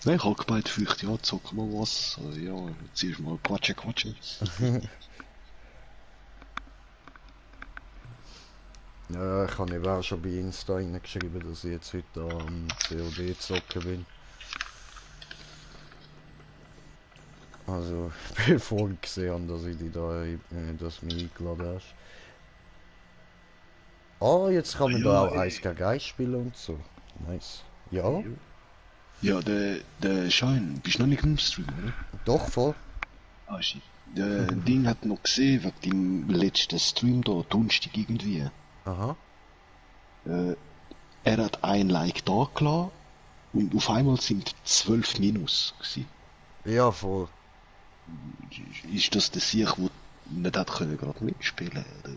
Nein, ich hab gemeint, vielleicht, ja, zocken wir was. Ja, zuerst mal quatschen. Ja, ich habe eben auch schon bei Insta reingeschrieben, dass ich jetzt heute am COD zocken bin. Also, bevor ich gesehen habe, dass ich dich da, dass du mich eingeladen hast. Ah, jetzt kann Ah man da ja, auch Eis gegen Eis spielen und so. Nice. Ja, jo. Ja, der Schein, bist noch nicht im Stream, oder? doch voll. Ah, shit. Der Ding hat noch gesehen, wegen dem letzten Stream da, Donnerstag irgendwie. Aha. Äh, er hat ein Like da gelassen und auf einmal sind 12 Minus gewesen. Ja, voll. Ist das der Sieg, der nicht hat können gerade mitspielen, oder?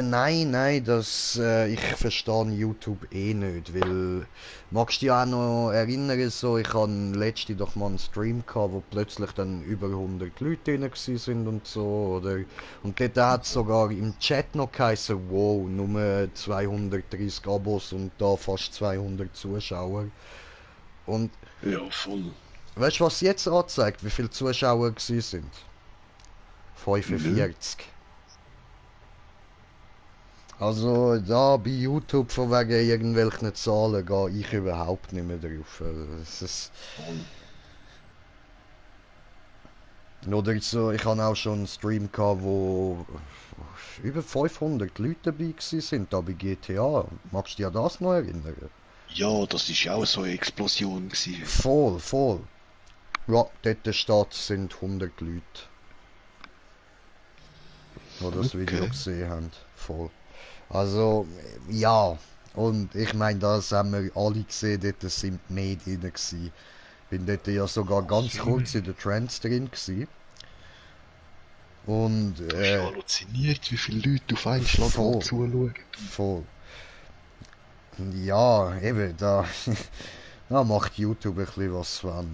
Nein, nein, ich verstehe YouTube eh nicht, weil, magst du dich auch noch erinnern, so, ich habe letzte doch mal einen Stream gehabt, wo plötzlich dann über 100 Leute drin gewesen sind und so, oder, und dort hat es sogar im Chat noch geheißen, wow, nur 230 Abos und da fast 200 Zuschauer. Und, Ja, voll. weißt du, was jetzt anzeigt, wie viele Zuschauer gewesen sind? Nö. 45. Also da bei YouTube von wegen irgendwelchen Zahlen gehe ich überhaupt nicht mehr drauf. Voll. Oder so, ich habe auch schon einen Stream gehabt, wo über 500 Leute dabei sind, da bei GTA. Magst du dir das noch erinnern? Ja, das ist ja auch so eine Explosion gewesen. Voll, voll. Ja, dort steht, sind 100 Leute, die das Video Okay. gesehen haben. Voll. Also, ja. Und ich meine, das haben wir alle gesehen, dort sind die Medien gewesen. Bin dort ja sogar ganz kurz in Absolut. der Trends drin gewesen. Und Du hast halluziniert, wie viele Leute auf einen Schlag halt voll, zuschauen. voll. Ja, eben, da, da macht YouTube ein bisschen was es will.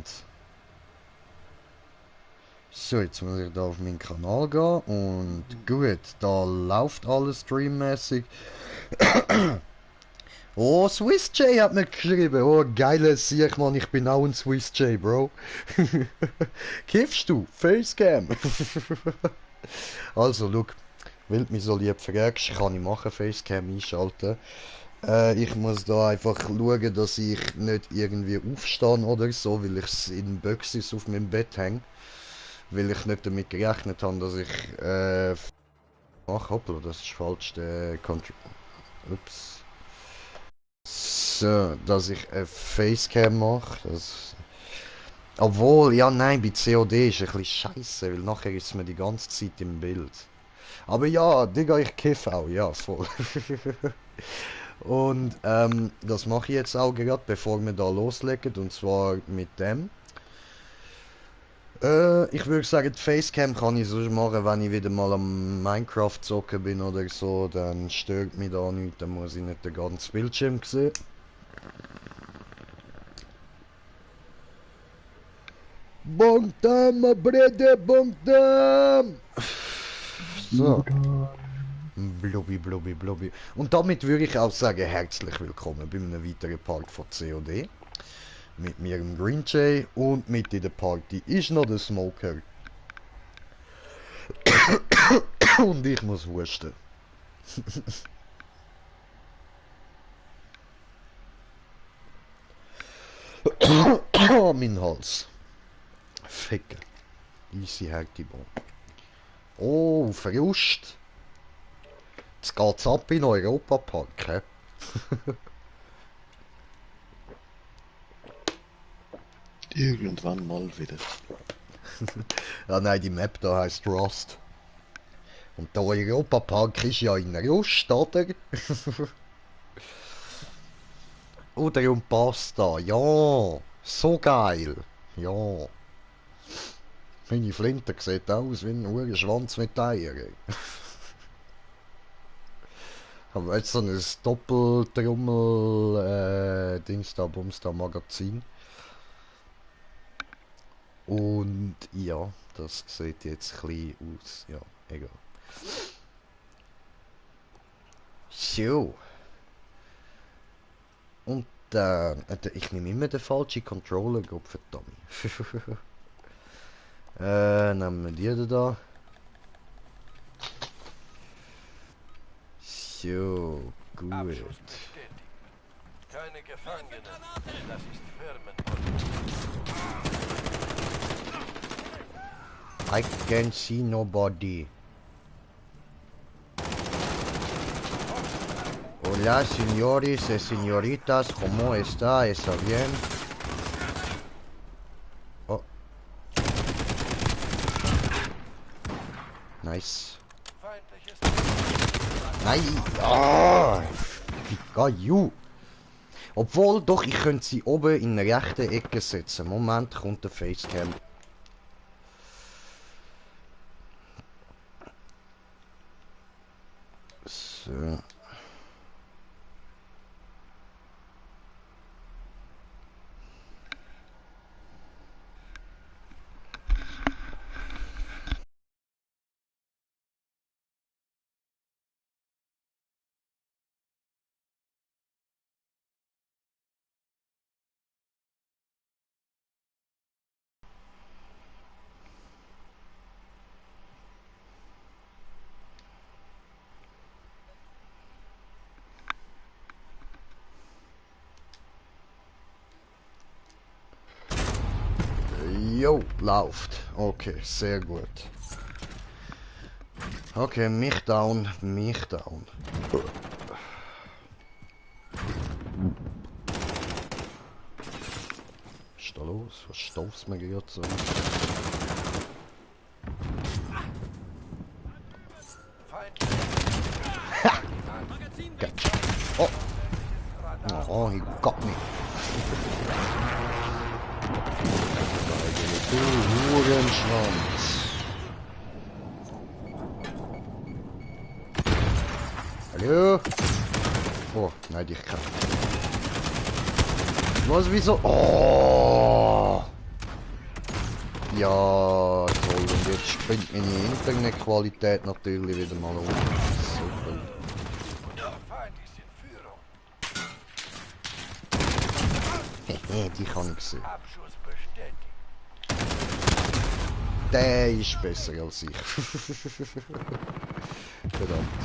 So, jetzt muss ich da auf meinen Kanal gehen und gut, da läuft alles streammäßig. Oh, Swiss J hat mir geschrieben. Oh, geiles Sieg, Mann, ich bin auch ein Swiss J, Bro. Kiffst du? Facecam. Also, look, weil du mich so lieb fragst, kann ich machen, Facecam einschalten. Ich muss da einfach schauen, dass ich nicht irgendwie aufstehe oder so, weil ich in Boxes auf meinem Bett hänge. Weil ich nicht damit gerechnet habe, dass ich ach hoppla, das ist falsch, der ups. So, dass ich eine Facecam mache. Obwohl, ja nein, bei COD ist ein bisschen scheiße, weil nachher ist man die ganze Zeit im Bild. Aber ja, Digga, ich kiff auch, ja, voll. Und das mache ich jetzt auch gerade, bevor wir da loslegen. Und zwar mit dem. Ich würde sagen, die Facecam kann ich sonst machen, wenn ich wieder mal am Minecraft zocken bin oder so. Dann stört mich da nichts, dann muss ich nicht den ganzen Bildschirm sehen. Bongtam, Brede, Bongtam! So. Blubbi, blubbi, blubbi. Und damit würde ich auch sagen, herzlich willkommen bei einem weiteren Part von COD. Mit mir im Green Jay und mit in der Party ist noch der Smoker. Und ich muss husten. Oh, mein Hals. Ficken. Easy Härtebomb. Oh, Frust. Jetzt geht's ab in Europapark, hä? Irgendwann mal wieder. Ja, nein, die Map da heißt Rust. Und der Europapark ist ja in Rust, oder? Oder um Pasta. Ja, so geil. Ja. Meine Flinte sieht aus wie ein Uhrenschwanz mit Eiern. Aber jetzt so ein Doppeltrommel, Dings da, Bums da, Magazin. Und ja, das sieht jetzt ein bisschen aus. Ja, egal. So. Und Ich nehme immer den falschen Controller, Gott verdammt. Nehmen wir die da. So, gut. Abschuss bestätigt. Keine Gefangenen. Das ist Firmenpolizei. I can see nobody. Hola, señores y señoritas, ¿cómo está? ¿Está bien? Oh. Nice. Feindliches Nein! Ah! You! Obwohl, doch, ich könnte sie oben in der rechten Ecke setzen. Moment, kommt der Facecam. So. Jo, läuft. Okay, sehr gut. Okay, mich down, mich down. Was ist da los? Was staufst mir gerade so? Ha! Gotcha. Oh! Oh, he got me. Du Hurenschwanz. Hallo? Oh, nein, dich kann. Was, wieso? Oh! Ja, toll. Und jetzt springt meine Internetqualität natürlich wieder mal um. Super. Der Feind ist in Führung. Hehe, die kann ich sehen. Abschuss bestätigt. Der ist besser als ich. Verdammt.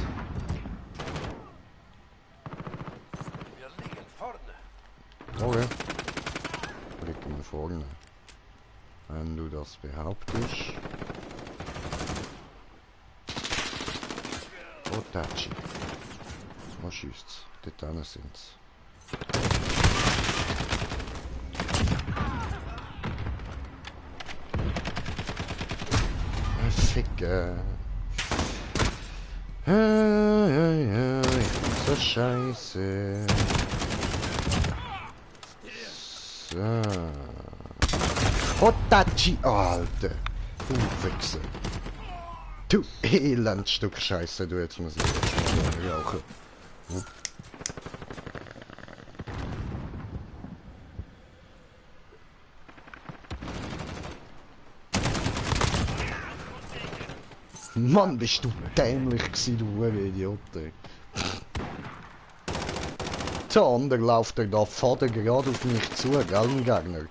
Wir liegen vorne. Okay. Blicken wir vorne. Wenn du das behauptest. Oh, Tachi. Was schießt's? Dort hinten sind's. Ficker. Ich bin so scheiße. So. Hotachi, Alter. Du Wichser. Du Elendstück Scheiße, du jetzt muss ich rauchen. Mann, bist du dämlich gewesen, du Idiot. Der andere läuft er da Vater gerade auf mich zu, gell, ein Gegner.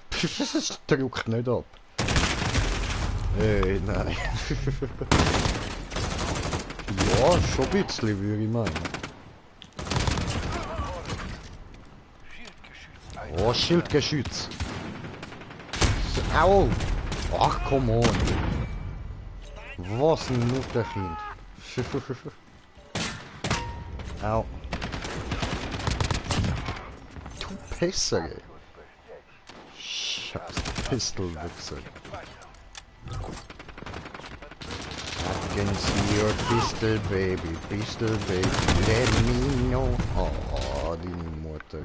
Das drückt nicht ab. Nein. Ja, schon ein bisschen, würde ich meinen. Schildgeschütz ein. Oh, Schildgeschütz. Au! Ach, come on. Was ein Mutterkind. Au. Du Pisser, ey. Scheiß Pistolwichser. I can see your pistol, baby. Pistol, baby. Let me know. Oh, die Mutter.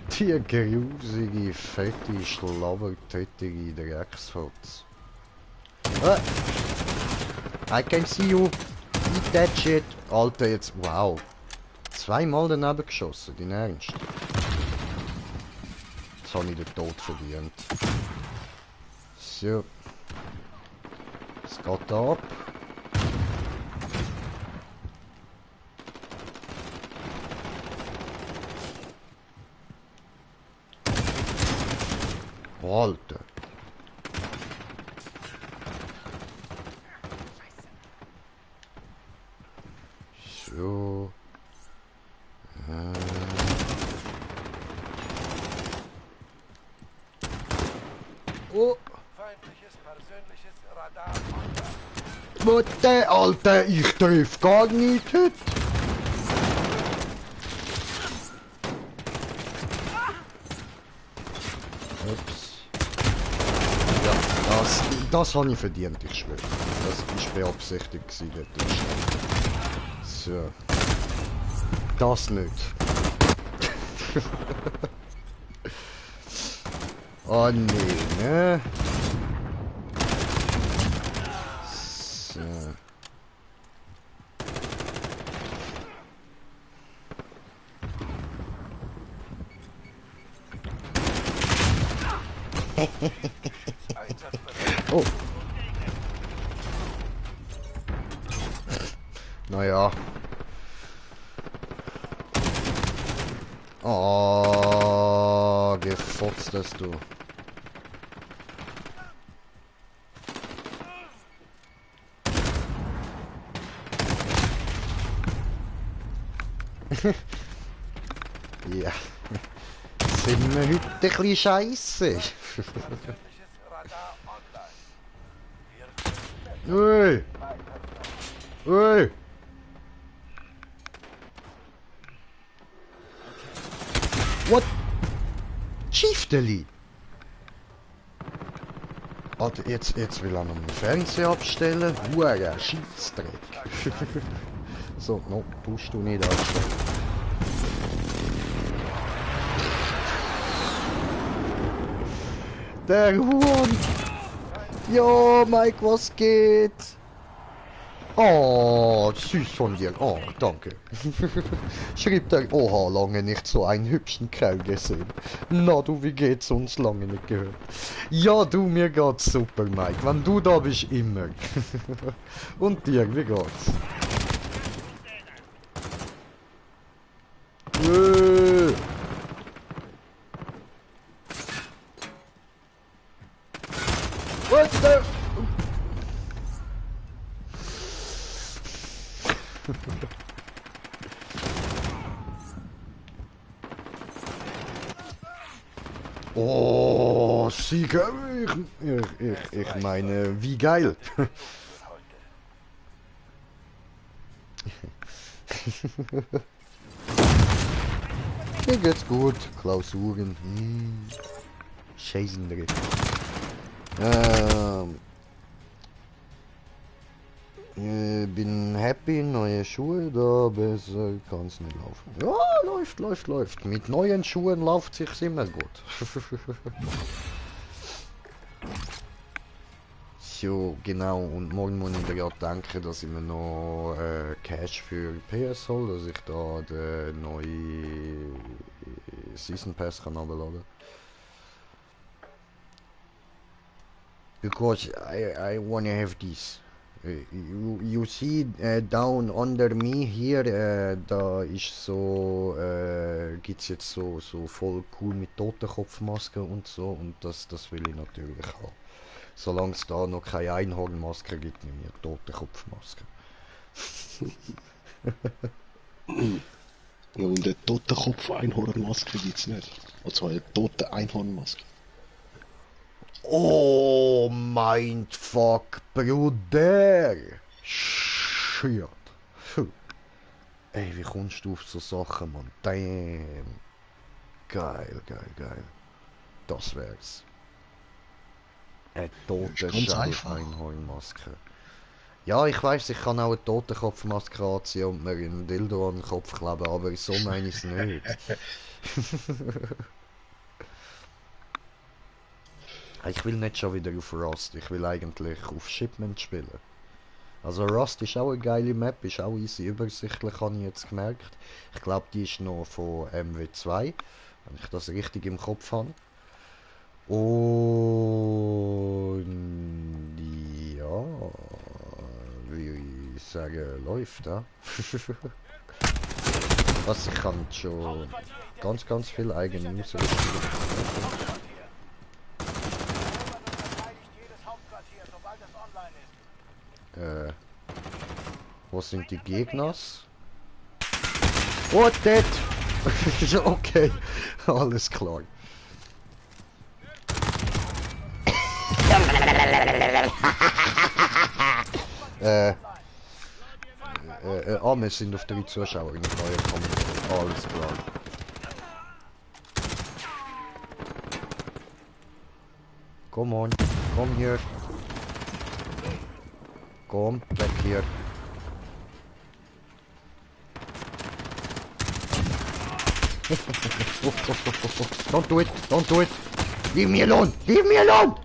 Die grusige, fette, schlabbertätige Drecksfotz. I can see you. Eat that shit. Alter, jetzt. Wow. Zweimal daneben geschossen, dein Ernst? Jetzt habe ich den Tod verdient. So. Es geht ab. Alter. So. Oh. Feindliches persönliches Radar online. Mutter, Alter, ich triff gar nicht heute. Ups. Ja, das habe ich verdient, ich schwöre. Das ist beabsichtigt gewesen, dort ist. So. Das nicht. Oh nee, ne? So. Einsatzbereit. Oh. Naja. Oh, gefotzt das du. Ja. Sind wir heute ein bisschen scheisse? Persönliches Radar online. Wir Ui! Ui! What? Schiefteli! Alter, jetzt will er noch den Fernseher abstellen. Huere, Scheissdreck. So, no, tust du nicht anstellen. Der Huhn! Jo, Mike, was geht? Oh, süß von dir. Oh, danke. Schreibt er, oha, lange nicht so einen hübschen Kerl gesehen. Na du, wie geht's uns? Lange nicht gehört. Ja, du, mir geht's super, Mike. Wenn du da bist, immer. Und dir, wie geht's? What the... Oh, Sieger, ich meine, wie geil. Mir geht's gut, Klausuren, Scheißendreck. Bin happy, neue Schuhe, da besser kann's nicht laufen. Ja, läuft. Mit neuen Schuhen läuft sich's immer gut. So, genau, und morgen muss ich gerade denken, dass ich mir noch Cash für PS hole, dass ich da den neuen Season Pass kann runterladen. Because I wanna have this. You see down under me here, da ist so, gibt's jetzt so voll cool mit Totenkopfmasken und so, und das will ich natürlich haben. Solange es da noch keine Einhornmaske gibt, nehme ich eine Totenkopfmaske. Ja, und eine Totenkopf-Einhornmaske gibt's nicht. Also eine tote Einhornmaske. Oh mein Fuck, Bruder! Shit! Ey, wie kommst du auf so Sachen, Mann? Damn! Geil. Das wär's. Eine tote Einhornmaske. Ja, ich weiß, ich kann auch eine Totenkopfmaske anziehen und mir einen Dildo an den Kopf kleben, aber so meine ich es nicht. Ich will nicht schon wieder auf Rust, ich will eigentlich auf Shipment spielen. Also Rust ist auch eine geile Map, ist auch easy übersichtlich, habe ich jetzt gemerkt. Ich glaube, die ist noch von MW2, wenn ich das richtig im Kopf habe. Und ja, würde ich sagen, läuft, ja. Was, ich kann schon ganz viel eigene Ausrüstung. Wo sind die Gegners? Oh, dead! Okay, alles klar. Wir sind auf 3 Zuschauer in der neuen Kamera. Alles klar. Come on, komm hier. Komm, weg hier. Don't do it, don't do it. Leave me alone, leave me alone.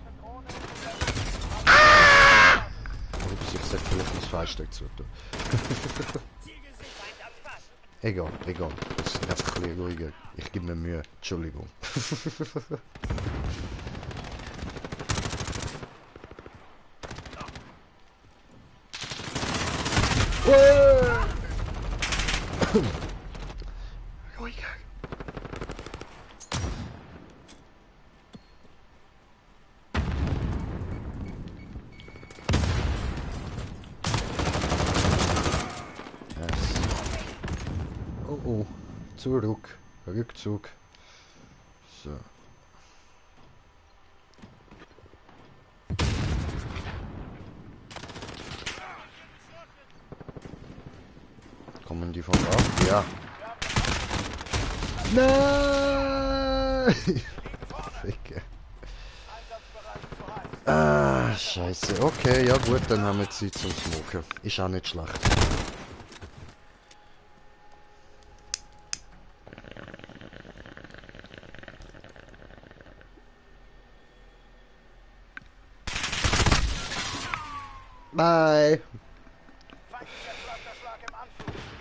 Ah! Ups, ich sag vielleicht das Falsche dazu. Egal, egal. Das ist einfach ein bisschen ruhiger. Ich gebe mir Mühe. Entschuldigung. Ruhiger. Oh oh. Zurück. Rückzug. So. Kommen die von da? Ja. Nein! Ficke. Ah, scheiße. Okay, ja gut, dann haben wir Zeit zum Smoken. Ist auch nicht schlecht. Bye!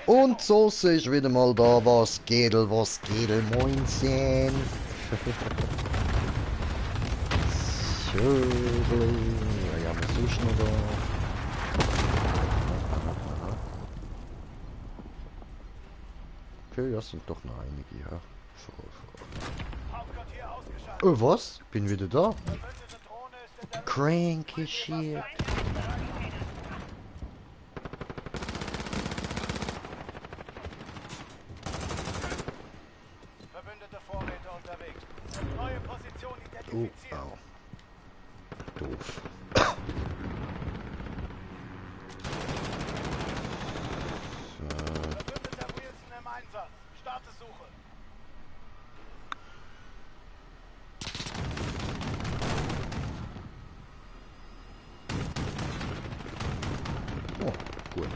Und Soße ist wieder mal da. Was geht, moinsen. So, ja, haben wir sonst noch da. Okay, ja, sind doch noch einige, ja. Oh, was? Bin wieder da. Cranky shit. Oh, au. Doof. Oh, gut.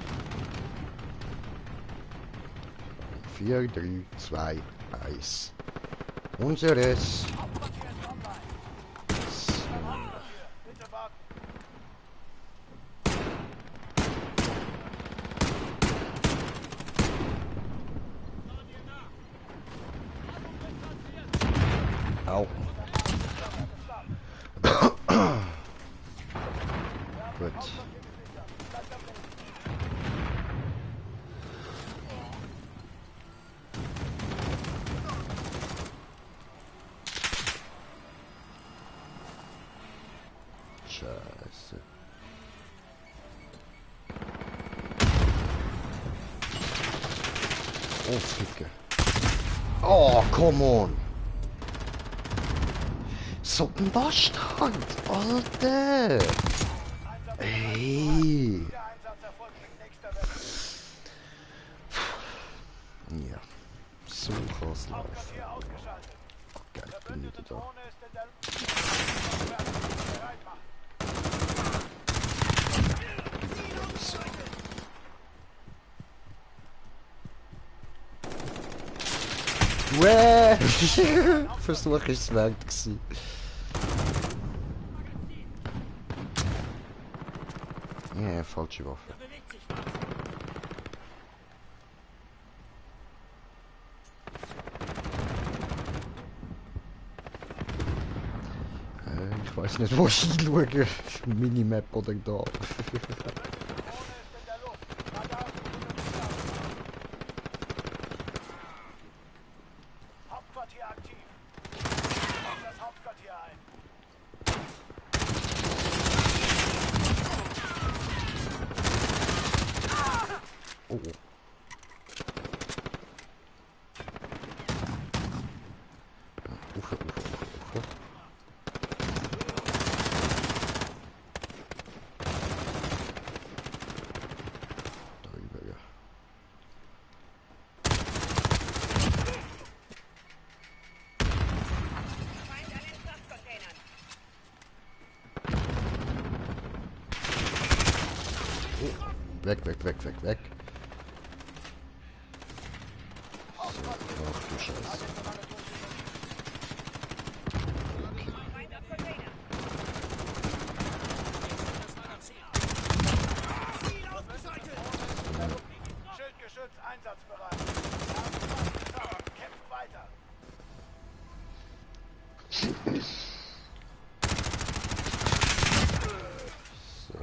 4, 3, 2, 1. Unseres. Au. Gut. Scheiße. Oh, Ficke. Oh, come on. So ein Bastard, Alter. Ey. Ja, so krass laufen. Geil, ich bin wieder da. Wäh! Versuch ist es wert gewesen. Ja, falsche Waffe. Ich weiß nicht, wo ich hinschaue. Minimap oder da. Hauptquartier aktiv. Das Hauptquartier ein. Ufe. Drüber, ja. Feind an den Frachtcontainern. Weg. Ach du Scheiße. Feind am Container. Schildgeschütz einsatzbereit. Kämpft weiter. So.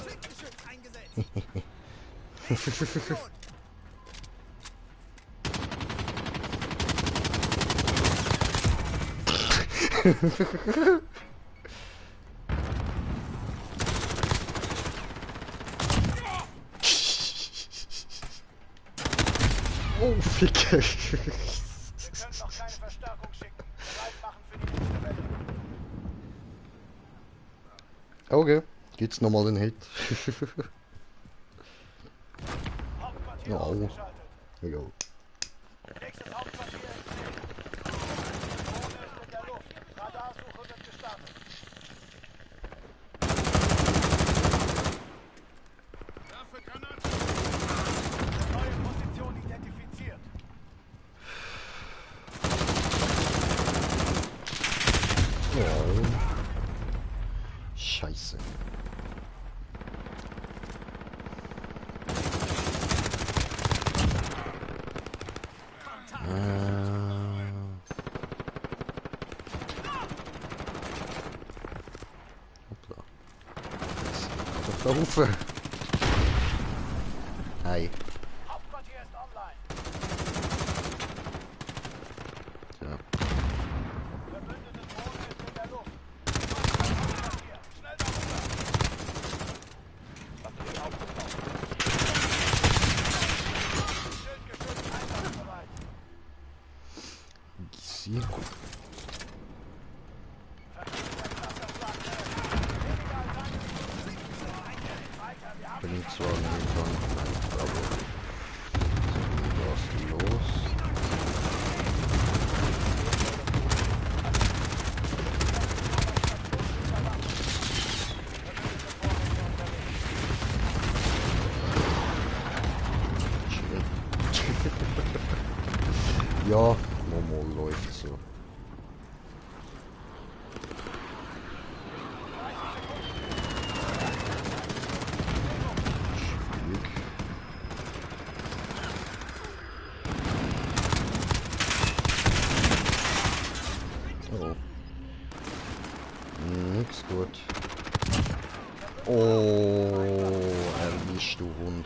Schildgeschütz eingesetzt. Oh, Ficke. Wir können noch keine Verstärkung schicken. Bereit machen für die nächste Welle. Okay, gibt's nochmal den Hit. Hauptquartier Oh. ausgeschaltet. Egal. Nächstes Hauptquartier in Ziel. Drohne ist in der Luft. Radarsuche wird gestartet. Neue Position identifiziert. Oh. Scheiße. Hoppla. Auf der Hufe. Hi. Hauptquartier ist online. Ja. Verbündete Drohne ist in der Luft. Hauptquartier. Schnell darunter. Batterie aufgebaut. Schildgeschütz einsatzbereit. Easy. Bin ich zwar nicht dran, aber so, was los? Shit. Ja, normal läuft so. Schwierig. Oh. Nix gut. Oh, erwischt du Hund.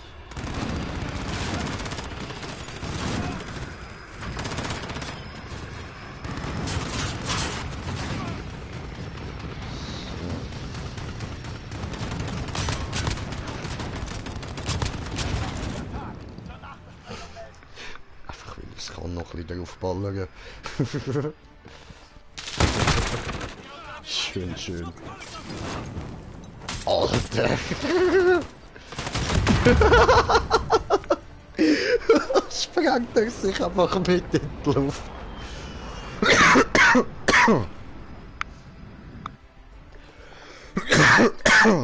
Einfach weil ich es kann noch ein bisschen drauf ballern. Schön. Alter! Sprengt er sich einfach mit in die Luft.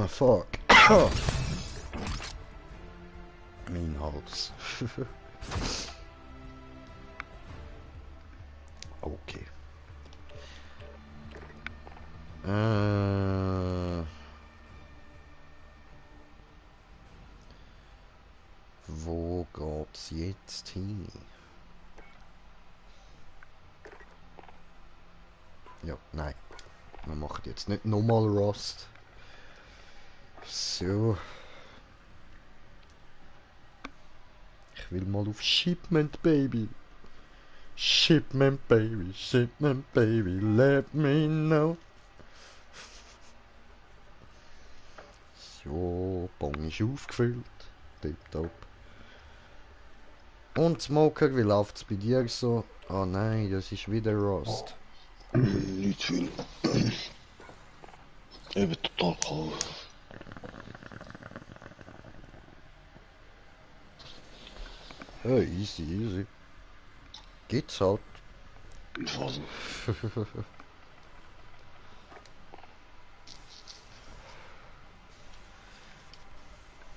Fuck. Mein Hals. Okay. Wo geht's jetzt hin? Ja, nein. Wir machen jetzt nicht nochmal Rust. So. Ich will mal auf Shipment, Baby. Shipment, Baby. Let me know. So, Bon ist aufgefüllt. Tipptopp. Und Smoker, wie läuft's bei dir so? Oh nein, das ist wieder Rost. Nicht viel. Eben total kalt. Ja, easy, easy. Geht's halt. In Phasen.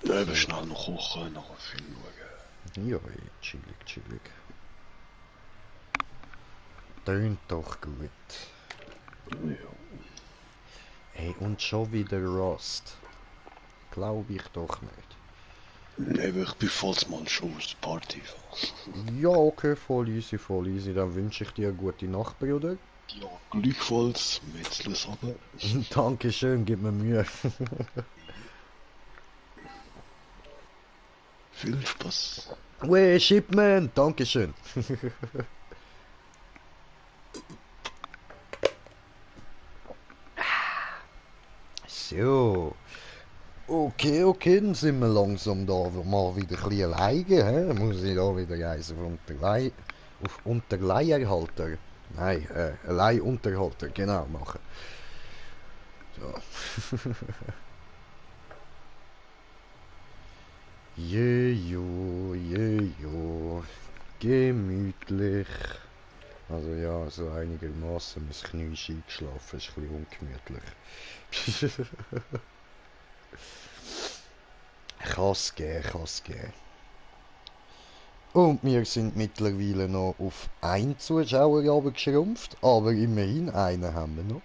Eben schnell noch kochen, noch einen Film schauen. Ja, chillig, chillig. Tönt doch gut. Ja. Hey, und schon wieder Rost. Glaube ich doch nicht. Eben, ich bin Volksmann schon aus der Party. Ja, okay, voll easy, voll easy. Dann wünsche ich dir eine gute Nacht, Bruder. Ja, gleichfalls, Metzler sagen. Dankeschön, gib mir Mühe. Viel Spaß. Weh, Shipman, Dankeschön. So. Okay, okay, dann sind wir langsam da mal wieder ein bisschen alleine. He? Muss ich da wieder eins auf Unterleiherhalter. Nein, Alleinunterhalter, genau, machen. So. Jejo, jejo. Gemütlich. Also ja, so einigermaßen. Mein Knie ist eingeschlafen, ist ein bisschen ungemütlich. Kann's geben. Und wir sind mittlerweile noch auf einen Zuschauer geschrumpft, aber immerhin einen haben wir noch.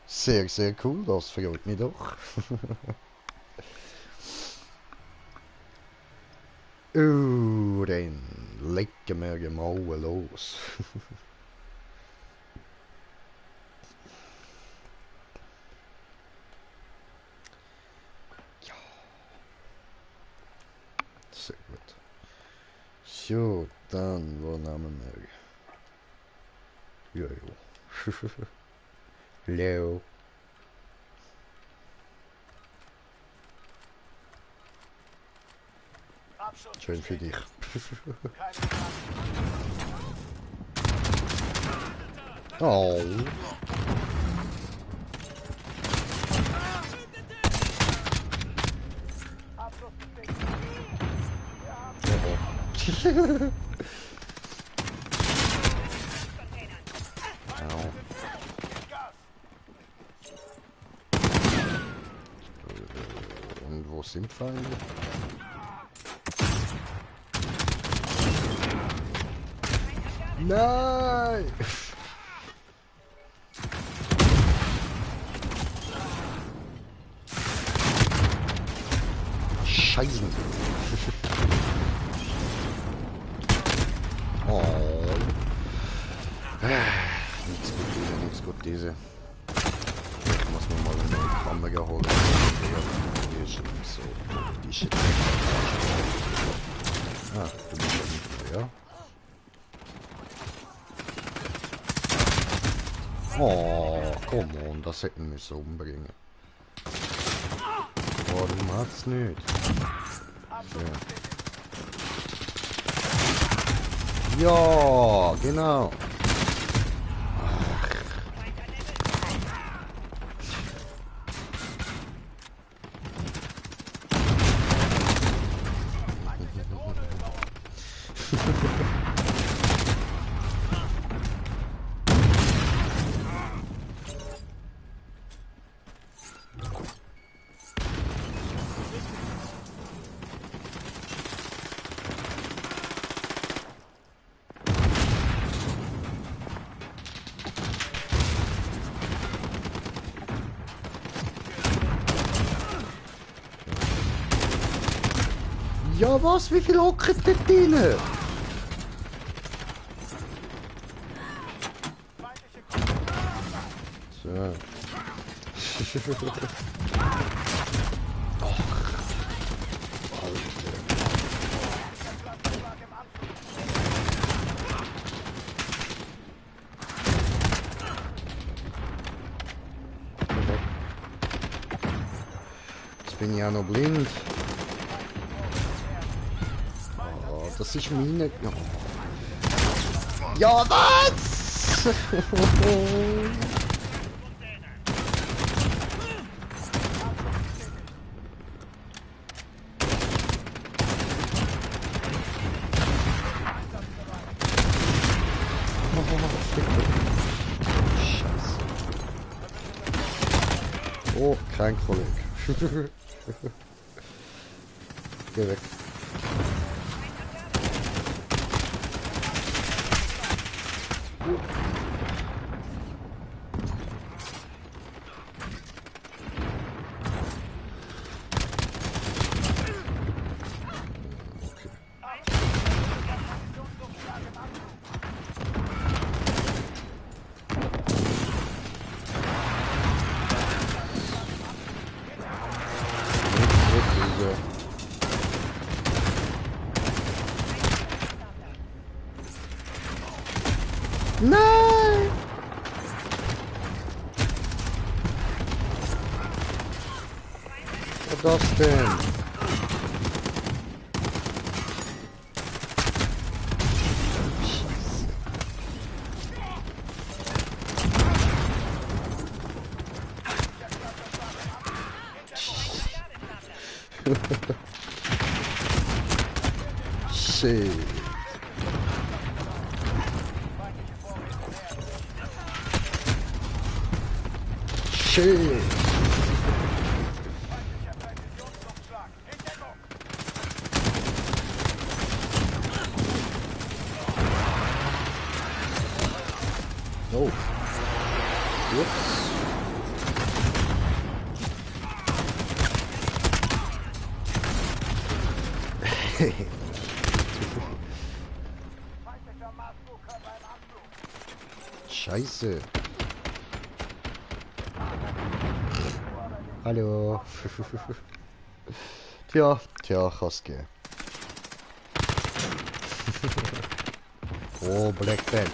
Sehr, sehr cool, das freut mich doch. Dann legen wir mal los. Ja. Sehr gut. So, dann, wo nehmen wir? Ja. Leo. Abschutz Schön für dich. Keine Frage. Oh. Abschluss bestätigt. Containern. Au. Gas. Und wo sind wir eigentlich? Nein! Scheiße! Oh. Nichts gut diese. Ich muss mir mal eine neue Kamera holen. Die ist so. Die ist jetzt. Ah, du bist ja nicht mehr, ja? Oh, komm on, das hätten wir so umbringen. Warum hat's nicht? Ja, ja genau. Ja was, wie viel hocken dort drin? So. Jetzt bin ich auch noch blind. Das ist meine... Ja, ja was? Oh, kein Kollege. Geh weg. Nein! Was das denn? Shit. Shit. Oh. Whoops. Scheiße. Hallo. Tja, kann's gehen. Oh, Black Panther.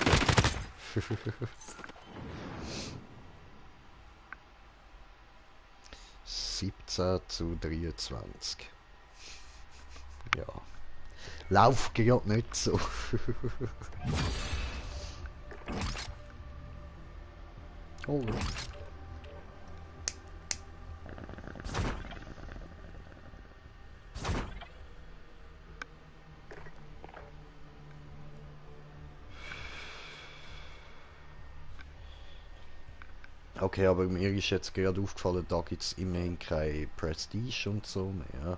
17:23. Ja. Lauf gerade nicht so. Oh. Okay, aber mir ist jetzt gerade aufgefallen, da gibt es immerhin kein Prestige und so mehr.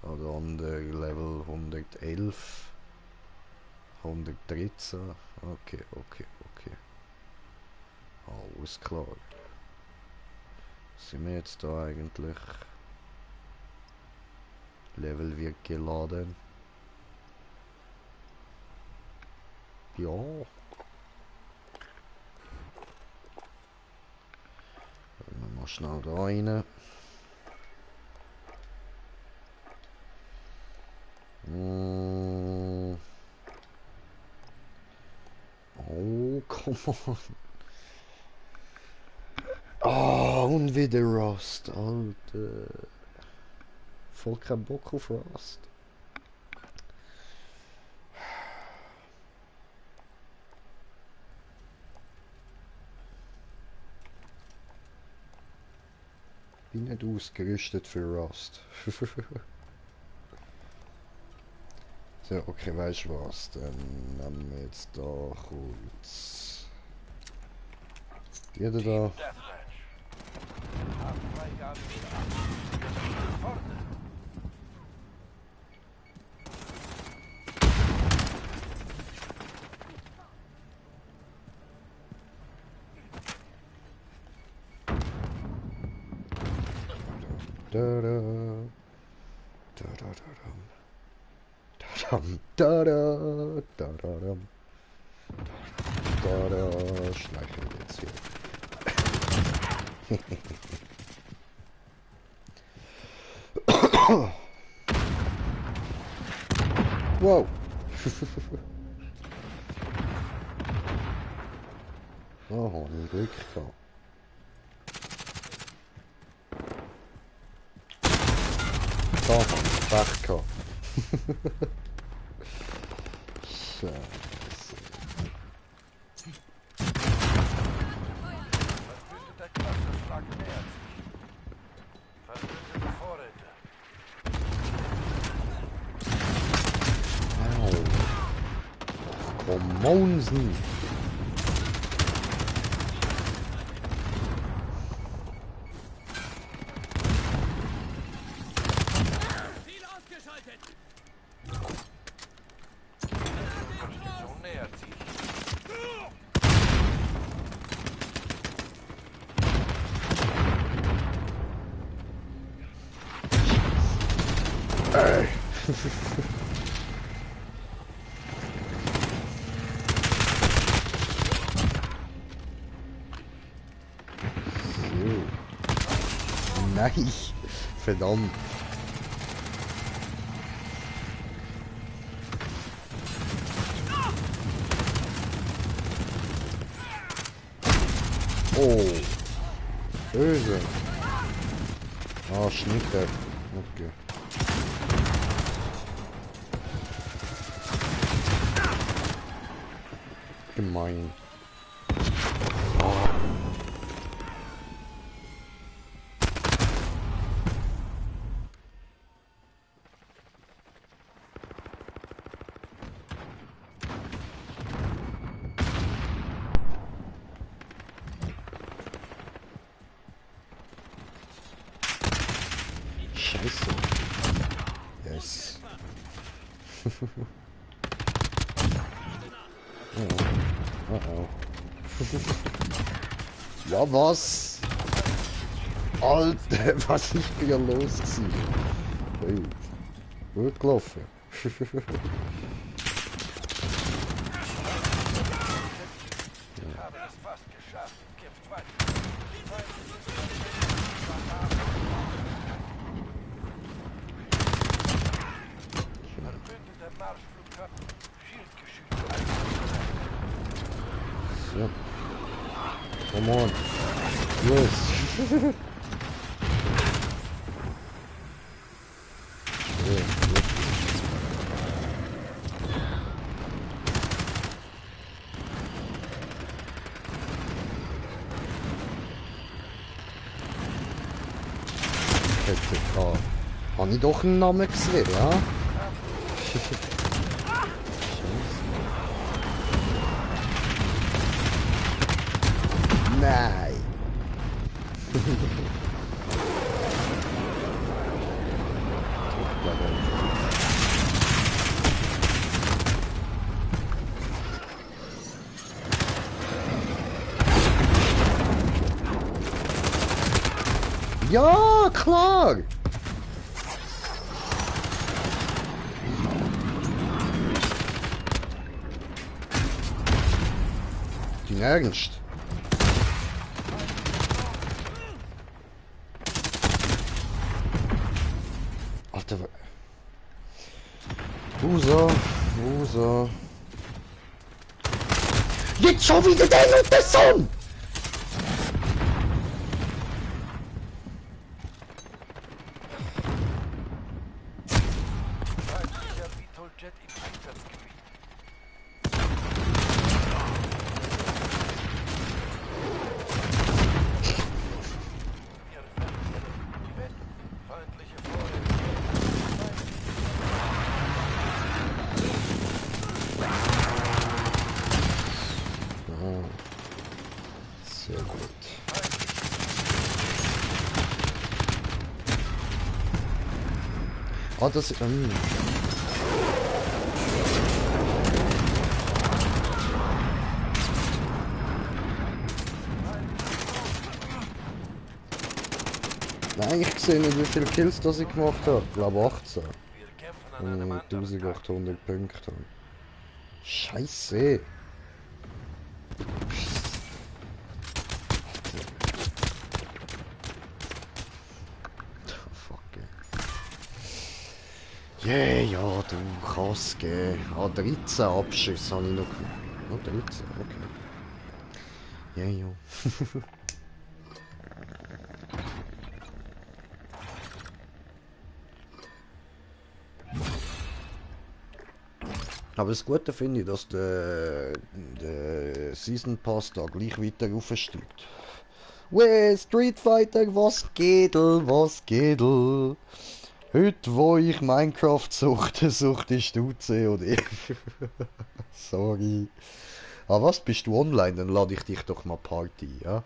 Oder an der Level 111, 113. Okay. Alles klar. Sind wir jetzt da eigentlich? Level wird geladen. Ja. Mal schnell da rein. Oh, come on. Ah, und wieder Rust, Alter. Voll kein Bock auf Rust. Bin nicht ausgerüstet für Rust. So, okay, weißt du was? Dann nehmen wir jetzt da kurz. Jeder da. Schleichen wir jetzt hier. Wow. Oh, ein Glück gehabt. Da haben wir Pech gehabt. Scheiße. Verbündeter Clusterschlag nähert sich. Verbündete Vorräte. Au. Komm, Monsen. Unterstützung nähert sich. So. Nein. Verdammt. Oh. Böse. Ah, Schnitte. Okay. Gemein. Scheiße. Yes. Oh. Oh. Ja, was? Alter, was ist hier los gewesen? Hey. Gut gelaufen. Ich habe es fast geschafft. Kämpft weiter. Verbündeter Marschflugkörper. Schildgeschütze. So. Come on. Yes. Habe ich doch einen Namen gesehen, ja? Nein! Ja, klar! Dein Ernst? Alter, User. Jetzt schon wieder der und der Sohn! Feindlicher Beetle-Jet im Einsatzgebiet. Feindliche Vorräte. Sehr gut. Oh, das... Nein, ich sehe nicht, wie viele Kills das ich gemacht habe. Ich glaube 18. Wir kämpfen an einem Und anderen Tag. 1800 Punkte haben. Scheiße. Fuck, yeah, ja, du kannst gehen. Ah, 13 Abschüsse habe ich noch gemacht. Oh, 13, okay. Ja, ja. Aber das Gute finde ich, dass der Season Pass da gleich weiter aufsteigt. Weh, Street Fighter, was geht, was geht? Heute, wo ich Minecraft suchte, suchtest du COD. Sorry. Ah, was, bist du online? Dann lade ich dich doch mal Party, ja?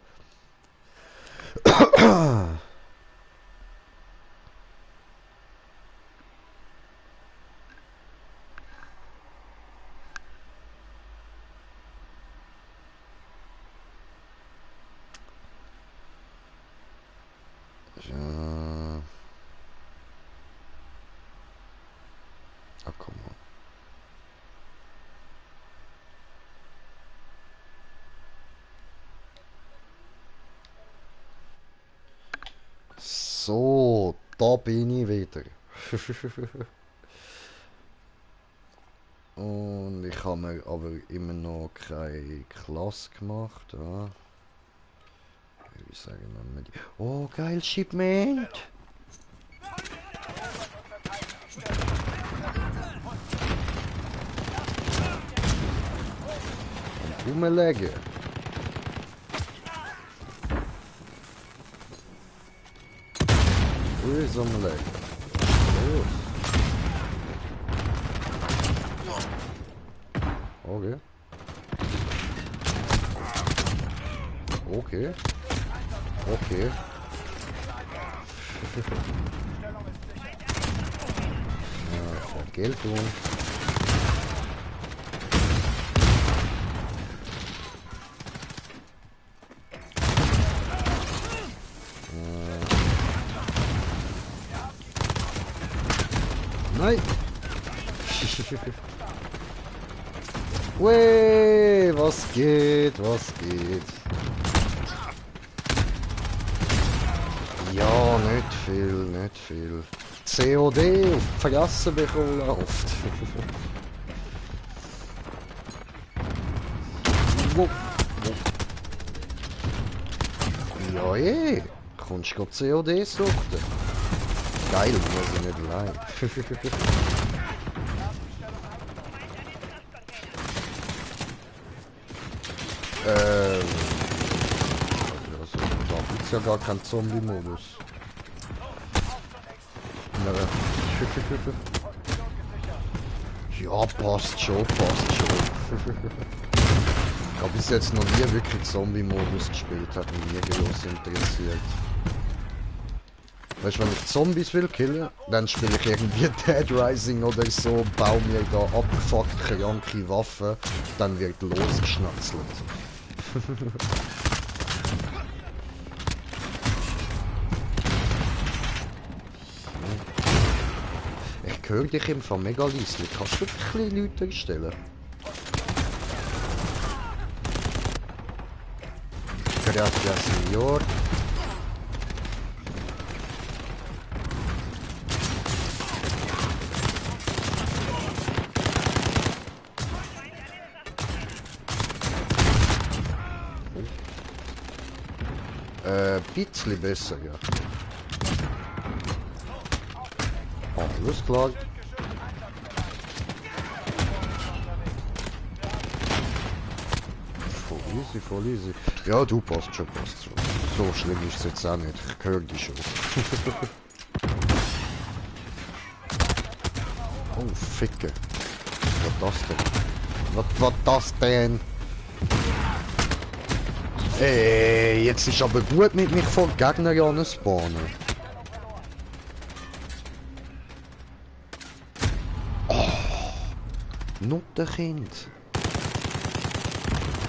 Ja. Ah, komm mal. So, da bin ich wieder. Und ich habe mir aber immer noch keine Klasse gemacht. Ja. Wie sagen wir die? Oh, geil, Shipment! Und rumlegen. Wo ist umlegen? Los. Okay. Okay. Okay. Ja, Vergeltung. Nein! Weh, was geht, was geht? Ja, nicht viel, nicht viel. COD auf die Fresse bekommen oft. Wo? Ja, kommst du COD suchten? Geil, muss ich nicht allein. Also, da gibt's ja gar keinen Zombie-Modus. Ja, passt schon, passt schon. Ich habe bis jetzt noch nie wirklich Zombie-Modus gespielt, hat mich nie groß interessiert. Weißt du, wenn ich Zombies will killen, dann spiele ich irgendwie Dead Rising oder so, baue mir da abgefuckt kranke Waffen, dann wird losgeschnatzelt. Ich höre dich im Fall mega leise. Kannst du ein bisschen lauter stellen? Gracias, Senor. Bisschen besser, ja. Alles klar. Voll easy, voll easy. Ja, du passt schon, passt schon. So schlimm ist es jetzt auch nicht. Ich höre dich schon. Oh, Ficke. Was das denn? Was das denn? Ey, jetzt ist aber gut mit mich vor Gegner anspawnen. Oh, Nuttenkind.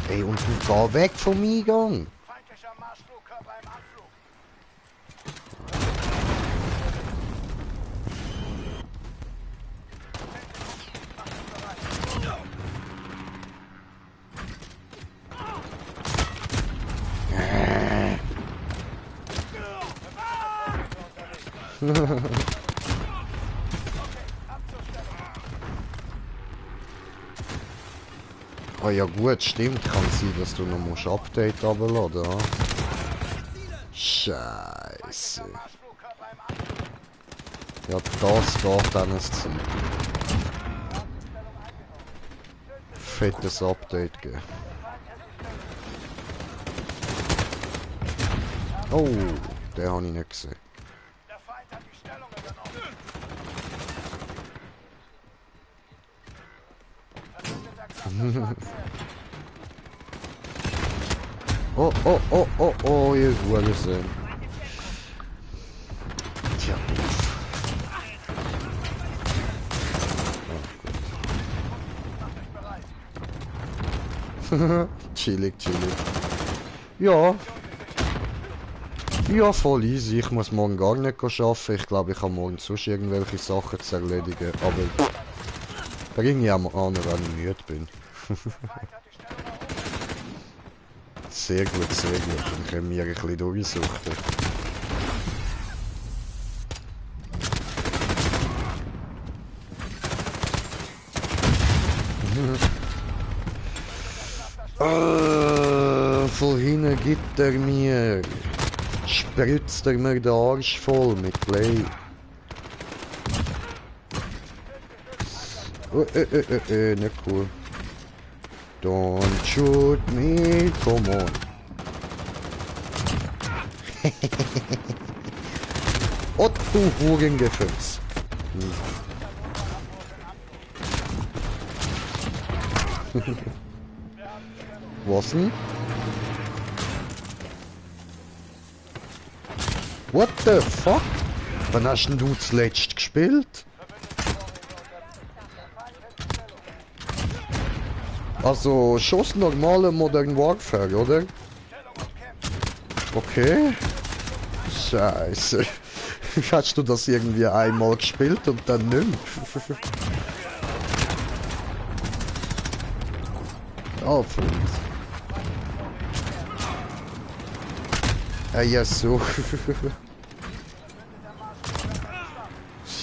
Ey, und geh weg vom Eingang. Feindlicher Marschflugkörper im Anflug. Ah ja gut, stimmt, kann sein, dass du noch musst Update runterladen, ja? Scheiße. Marschflugkörper im Anflug. Ja, das geht dann ein Zeit. fettes Update geben. Oh, den habe ich nicht gesehen. Der Feind hat die Stellung übernommen. Verbündeter Cluster Oh, oh, oh, oh, oh, ihr Hurensohn. Tja, chillig, chillig. Ja. Ja, voll easy. Ich muss morgen gar nicht arbeiten. Ich glaube, ich habe morgen sonst irgendwelche Sachen zu erledigen. Aber bringe ich am an, wenn ich müde bin. Sehr gut, sehr gut. Dann können wir ein bisschen durchsuchen. Von hinten gibt er mir. Spritzt er mir den Arsch voll mit Play. Oh, nicht cool. Don't shoot me, come on. Oh, du Hurengefäß. Was denn? What the fuck? Wann hast denn du zuletzt gespielt? Also, schon normale Modern Warfare, oder? Okay. Scheiße. Hast du das irgendwie einmal gespielt und dann nicht mehr? Oh, Freund. Ah, ja, so.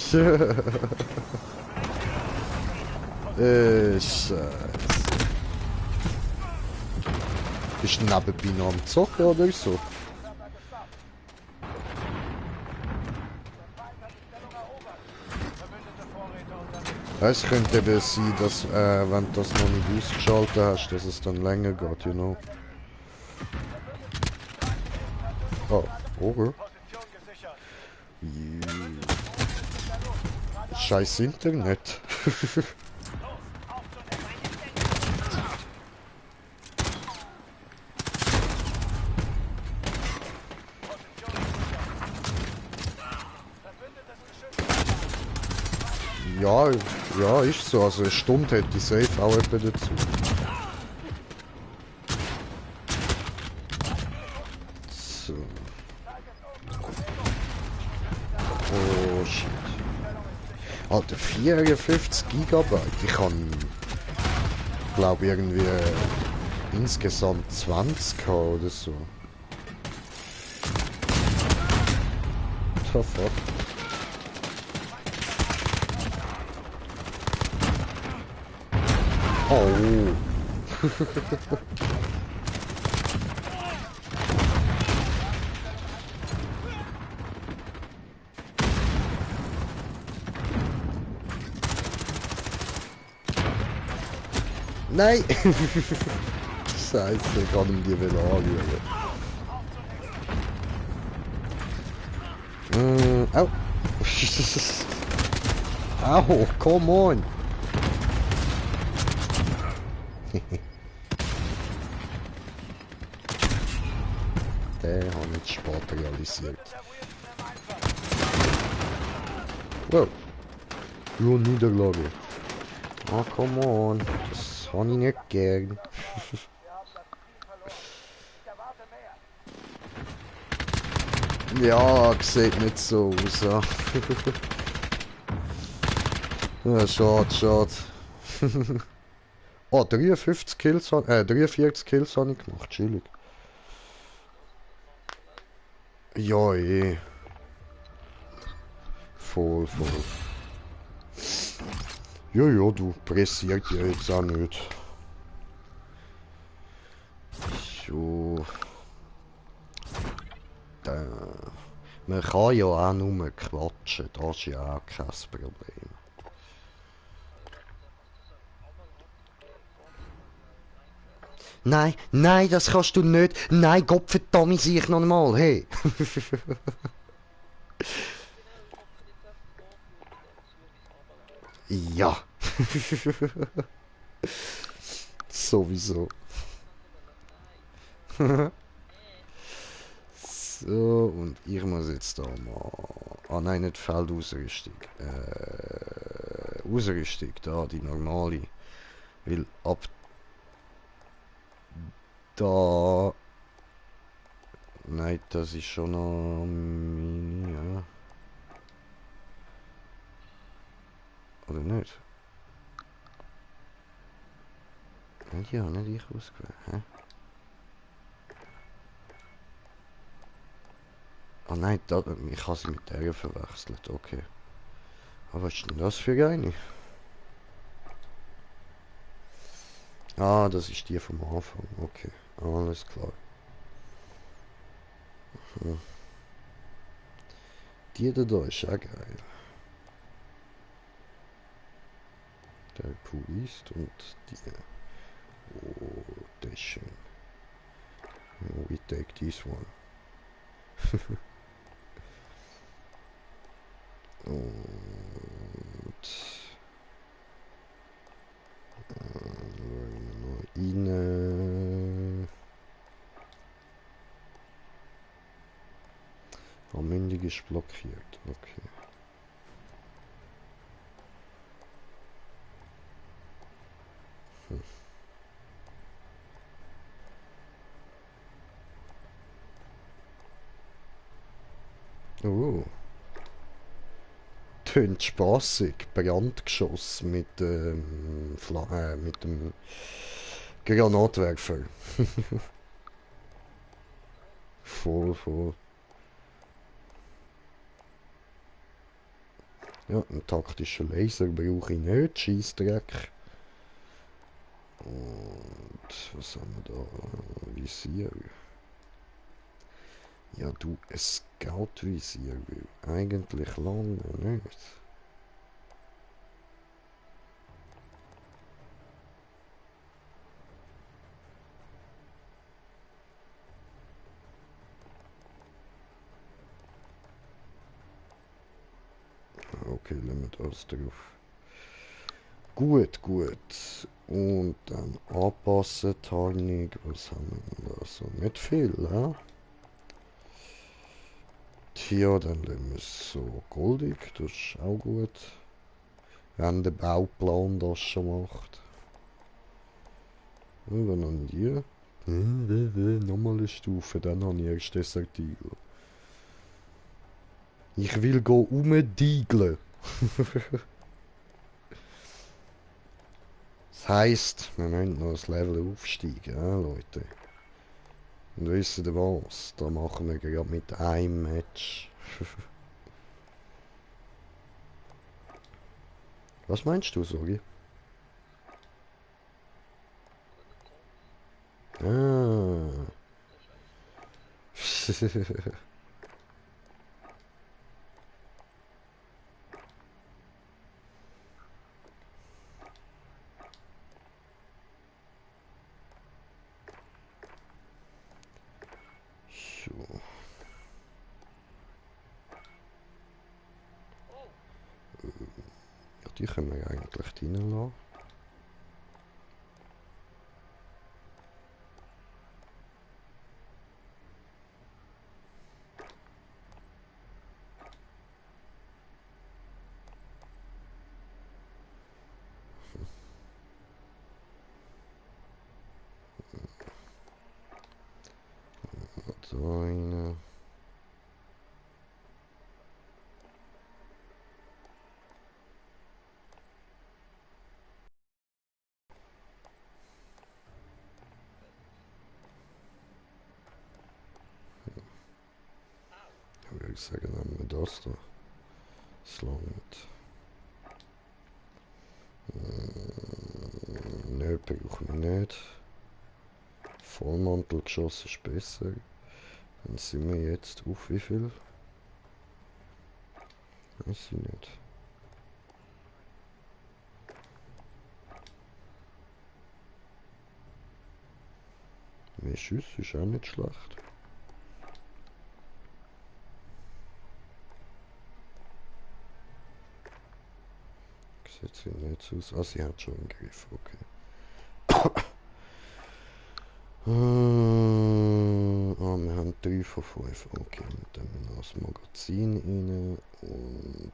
Scheiße. Bist du nebenbei noch am Zocken oder so? Es könnte eben sein, dass wenn du das noch nicht ausgeschaltet hast, dass es dann länger geht, you know. Oh, okay. Scheiß Internet. Ja, ja, ist so. Also eine Stunde hätte ich safe auch etwa dazu. So. Oh shit. Alter, 54 Gigabyte. Ich kann, glaube irgendwie insgesamt 20 haben oder so. The fuck? Oh. Nein! Scheiße, ich kann ihm die wieder anschauen. Au! Au, come on! Den habe ich spät realisiert. Wow. Nur Niederlage. Oh, come on. Das habe ich nicht gern. Ja, sieht nicht so aus. Ja, ja schade, schade. Oh, 43 Kills, 43 Kills habe ich gemacht, chillig. Ja, eh. Voll, voll. Ja, ja, du pressiert ja jetzt auch nicht. So. Da. Man kann ja auch nur quatschen, das ist ja auch kein Problem. Nein, nein, das kannst du nicht. Nein, Gott verdammt sehe ich noch einmal. Hey. Ja. Sowieso. So, und ich muss jetzt da mal... Ah nein, nicht Feldausrüstung. Ausrüstung, da, die normale. Weil ab da... Nein, das ist schon noch... Ja. Oder nicht? Ja, nicht ich ausgewählt, hä? Ah nein, da, ich habe sie mit der verwechselt, okay. Aber was ist denn das für eine? Ah, das ist die vom Anfang, okay. Alles klar. Hm. Die da ist auch geil. Der Purist und die. Oh, das ist schön. We take this one. Und rein. Armündig ist blockiert, okay. Oh. Tönt spaßig. Brandgeschoss mit mit dem Granatwerfer. Voll, voll. Ja, einen taktischen Laser brauche ich nicht. Scheissdreck. Und was haben wir da? Visier. Ja, du, ein Scout-Visier will eigentlich lange nicht. Okay, lassen wir das drauf. Gut, gut. Und dann anpassen, Tarnung. Was haben wir da so? Nicht viel, hä? Tja, dann lassen wir es so goldig. Das ist auch gut. Wenn der Bauplan das schon macht. Und dann haben wir nochmal eine Stufe, dann habe ich erst Desertil. Ich will go umdiegeln. Das heisst, wir müssen noch das Level aufsteigen, ja, Leute. Und wisst ihr was? Da machen wir gerade mit einem Match. Was meinst du, Sorgi? Ah. So. Ja, die können wir eigentlich reinlassen. Da rein. Ja, würde ich sagen, nehmen wir das da. Das langt. Nö, brauchen wir nicht. Vollmantelgeschoss ist besser. Dann sind wir jetzt auf wie viel? Weiß ich nicht. Mehr Schüsse ist auch nicht schlecht. Sieht sie nicht so aus. Ah, sie hat schon einen Griff, okay. Wir haben 3 von 5. Okay, mit dem wir noch das Magazin rein und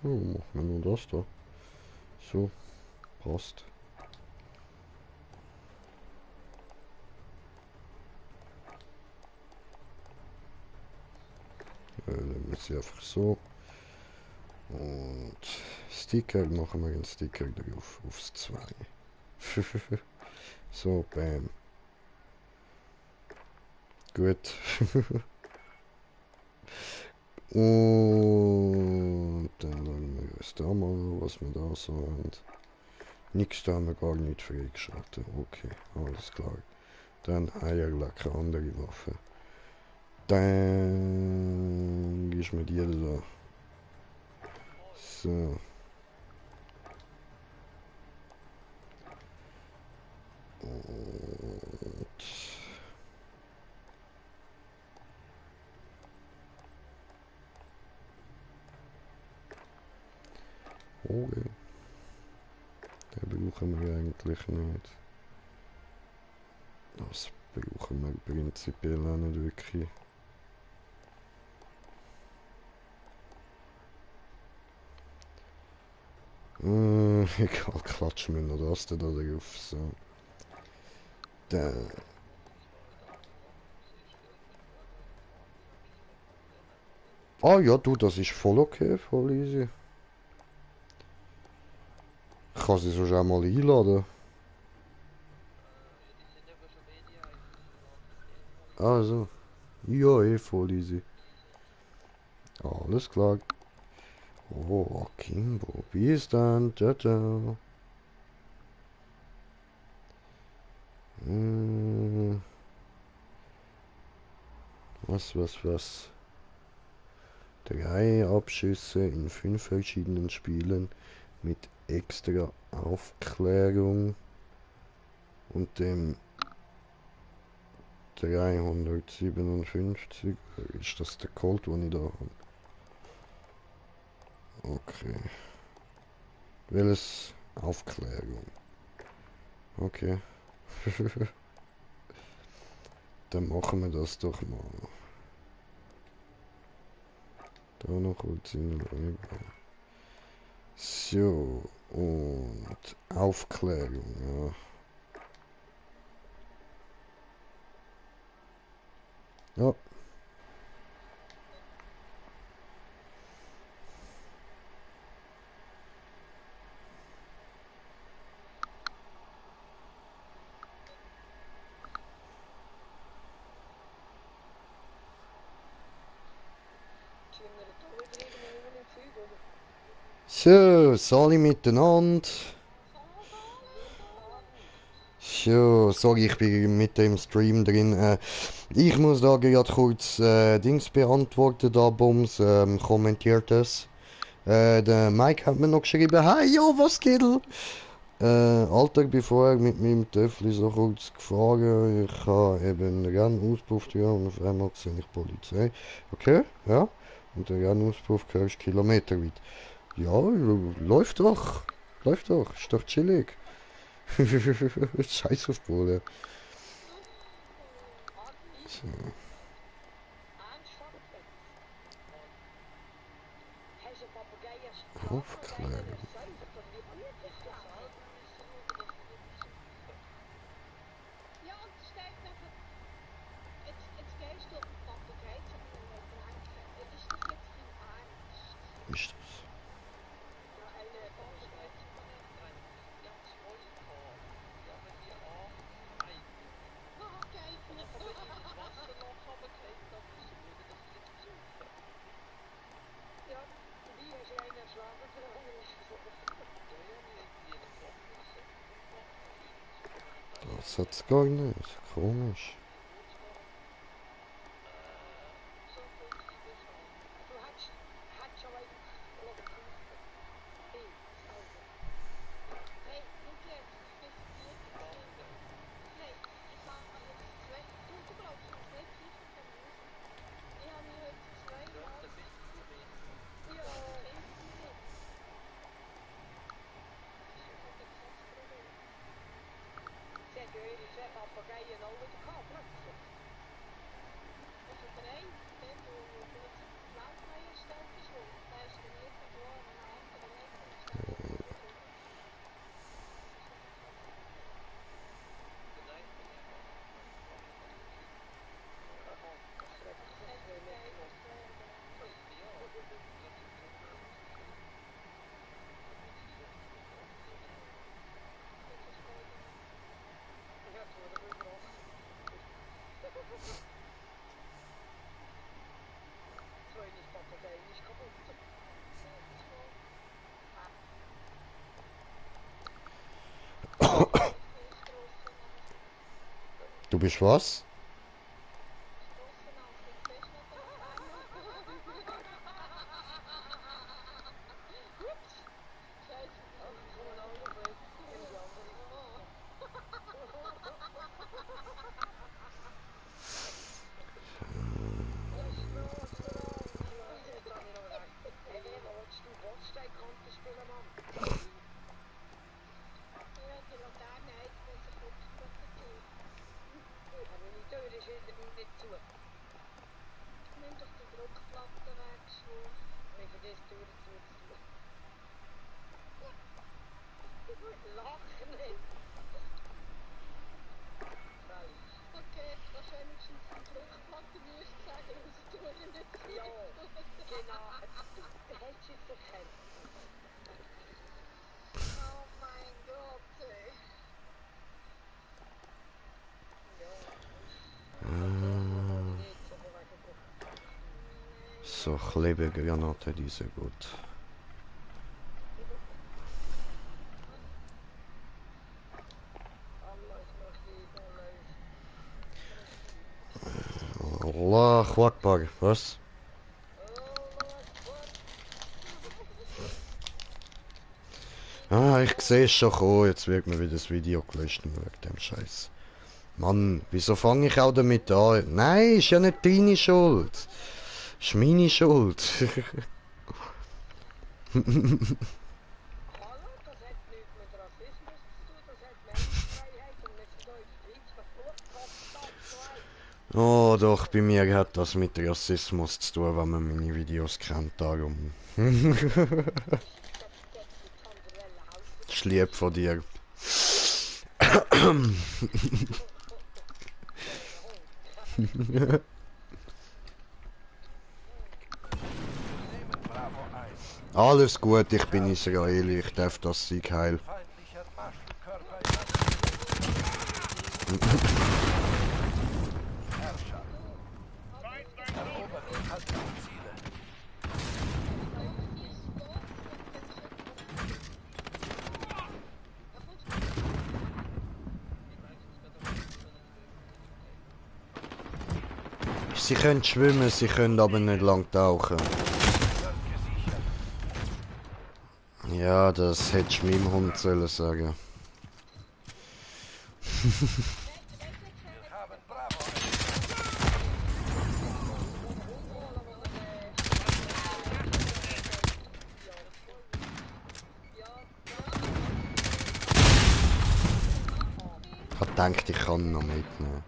oh, machen wir nur das da. So, passt. Dann wir sie einfach so. Und Sticker machen wir einen Sticker drauf, aufs 2. So, bam. Gut. Und dann schauen wir uns da mal, was wir da so haben. Nix, da haben wir gar nicht freigeschaltet. Okay, alles klar. Dann Eierlack, andere Waffe. Dann gibst mir die da. So. Und okay. Den brauchen wir eigentlich nicht. Das brauchen wir prinzipiell auch nicht wirklich. Egal, klatschen wir noch das da drauf. So. Dann. Ah ja, du, das ist voll okay, voll easy. Ich kann sie sonst auch mal einladen. Also. Ja, eh, voll easy. Alles klar. Oh, Kimbo, bis dann. Ciao, ciao. Was? 3 Abschüsse in 5 verschiedenen Spielen mit extra Aufklärung und dem 357. Ist das der Colt, den ich da habe? Okay. Welches Aufklärung? Okay. Dann machen wir das doch mal. Da noch kurz in den So, und Aufklärung, ja. Ja. So, Sali miteinander. So, sorry, ich bin mit dem Stream drin. Ich muss da gerade kurz Dings beantworten, da Bums kommentiert es. Der Mike hat mir noch geschrieben, hey, yo, was geht? Alter, bevor mit meinem Töffel so kurz gefahren, ich habe eben einen Rennauspuff und auf einmal sehe ich Polizei. Okay, ja. Und der Rennauspuff gehört kilometerweit. Ja, läuft doch. Läuft doch, ist doch chillig. Scheiß auf Bruder. So. Aufklären. Ist das? Das hat's gar nicht. Komisch. Du bist was? So, Klebegranate, die sind gut. Allahu Akbar, was? Ah, ich sehe es schon kommen, jetzt wird mir wieder das Video gelöscht wegen dem Scheiß. Mann, wieso fange ich auch damit an? Nein, ist ja nicht deine Schuld. Ist meine Schuld. Oh doch, bei mir hat das mit Rassismus zu tun, wenn man meine Videos kennt, darum. Das ist lieb von dir. Alles gut, ich bin Israeli, ich darf das Sieg heil. Feindlicher Marschflugkörper Herrscher. Erobert halten die Ziele. Sie können schwimmen, sie können aber nicht lang tauchen. Ja, das hättest du meinem Hund sollen sagen. Wir haben Bravo. Ich hab gedacht, ich kann ihn noch mitnehmen.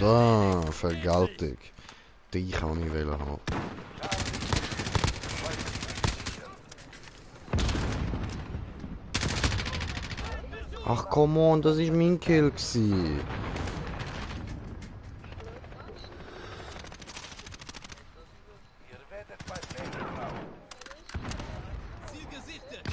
So, Vergeltung. Die kann ich haben. Ach come on, das ist mein Kill gsi. Ihr werdet bei Plänen brauchen. Ziel gesichtet.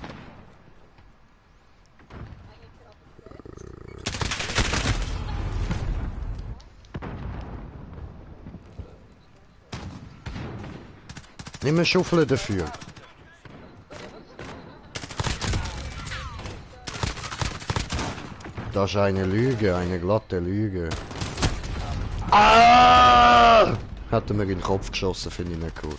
Nimm eine Schaufel dafür. Das ist eine Lüge, eine glatte Lüge. Ah! Hat er mir in den Kopf geschossen, finde ich nicht gut.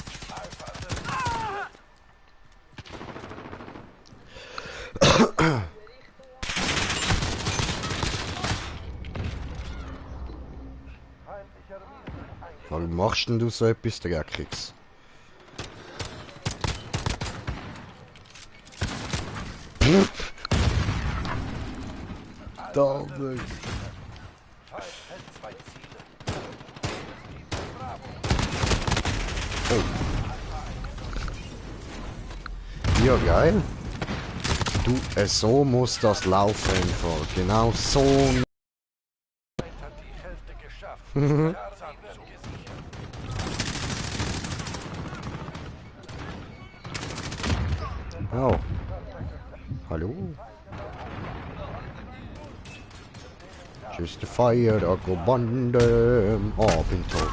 Warum machst denn du so etwas Dreckiges? Verdammt. Oh. Ja, geil. Du, so muss das laufen einfach. Genau so. Oh. Hallo? Tschüss, der Feier, Bande. Oh, bin tot.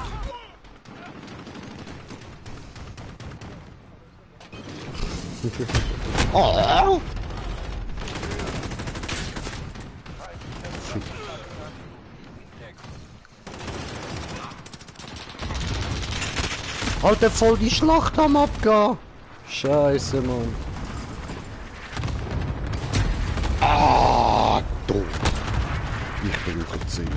Oh! Alter, voll die Schlacht am Abgehen. Scheiße, Mann. Ah, tot. Ich brauche 10.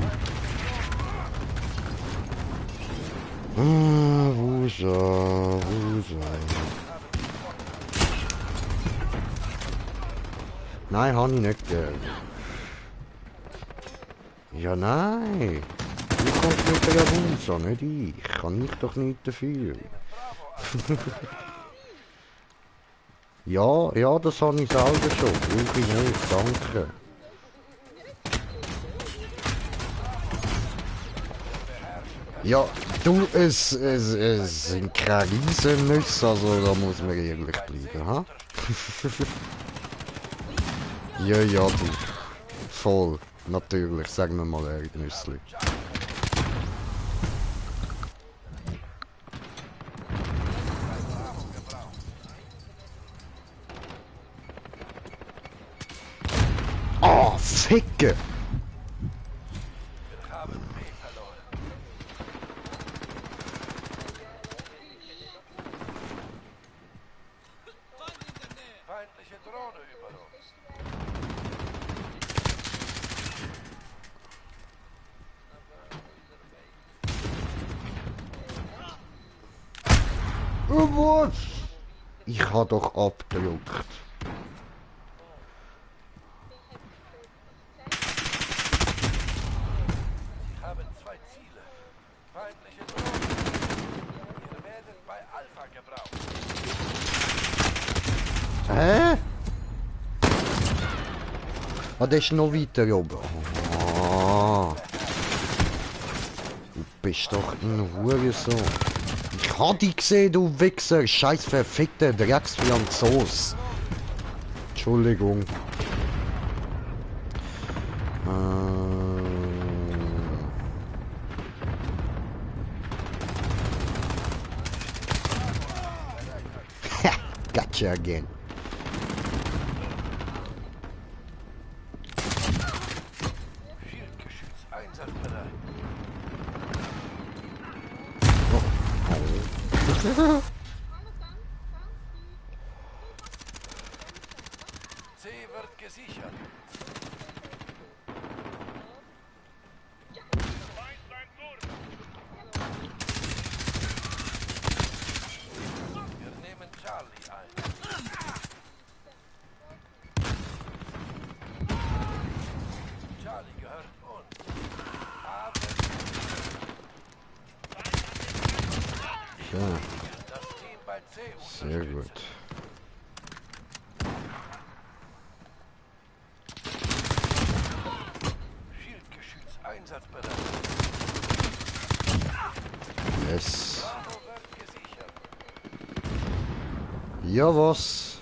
Wo ist er? Wo ist er? Nein, habe ich nicht gern. Ja, nein. Du kommst mit der Wunsa, nicht ich. Kann ich doch nicht dafür. ja, das habe ich selber schon. Brauche ich nicht, danke. Ja, du, es sind keine Riesennüsse, also da muss man ehrlich bleiben, ha? ja, du. Voll. Natürlich, sagen wir mal Erdnüssli. Oh, Ficke! Feindliche Drohne über uns. Was? Ich habe doch abgedruckt. Sie haben 2 Ziele. Feindliche Drohne. Ihr werdet bei Alpha gebraucht. Hä? Ah, der ist noch weiter oben. Ah. Du bist doch ein Hurensohn. Ich hab dich gesehen, du Wichser. Scheiß verfickter Drecksfranzos. Entschuldigung. Gotcha again. Schildgeschütz einsatzbereit. C wird gesichert. Wir nehmen Charlie ein. Charlie gehört uns. So, Das Team bei C sehr gut. Schildgeschütz einsatzbereit. Yes. Bravo wird gesichert. Ja, was?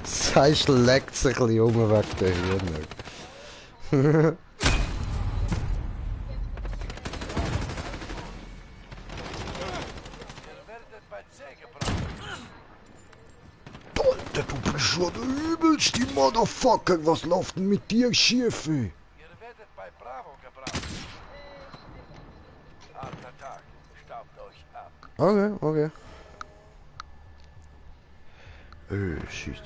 Sei leckt sich ein bisschen um wegen der Hühner. Ihr werdet bei C gebracht. Alter, du bist schon der übelste Motherfucker. Was läuft denn mit dir schief, ey? Ihr werdet bei Bravo gebracht. Harter Tag. Staubt euch ab. Okay, okay. Shit.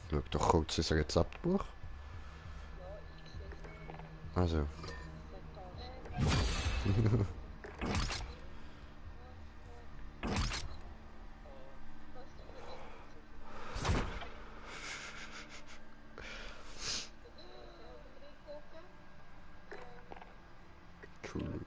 Schau doch kurz ins Rezeptbuch. Also. Cool.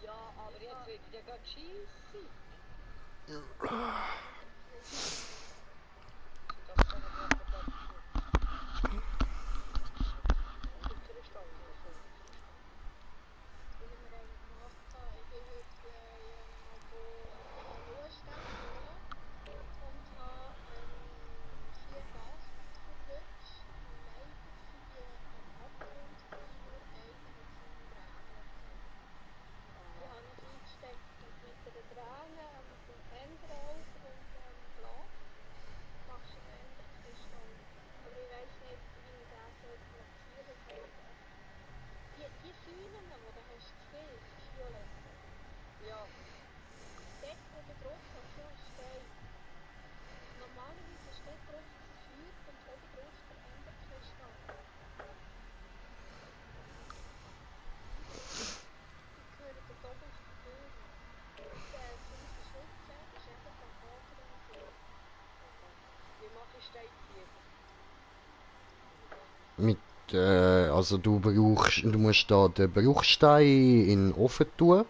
Ja, aber jetzt wird der gerade schießen. Mit, also du musst da den Bruchstein in den Ofen tun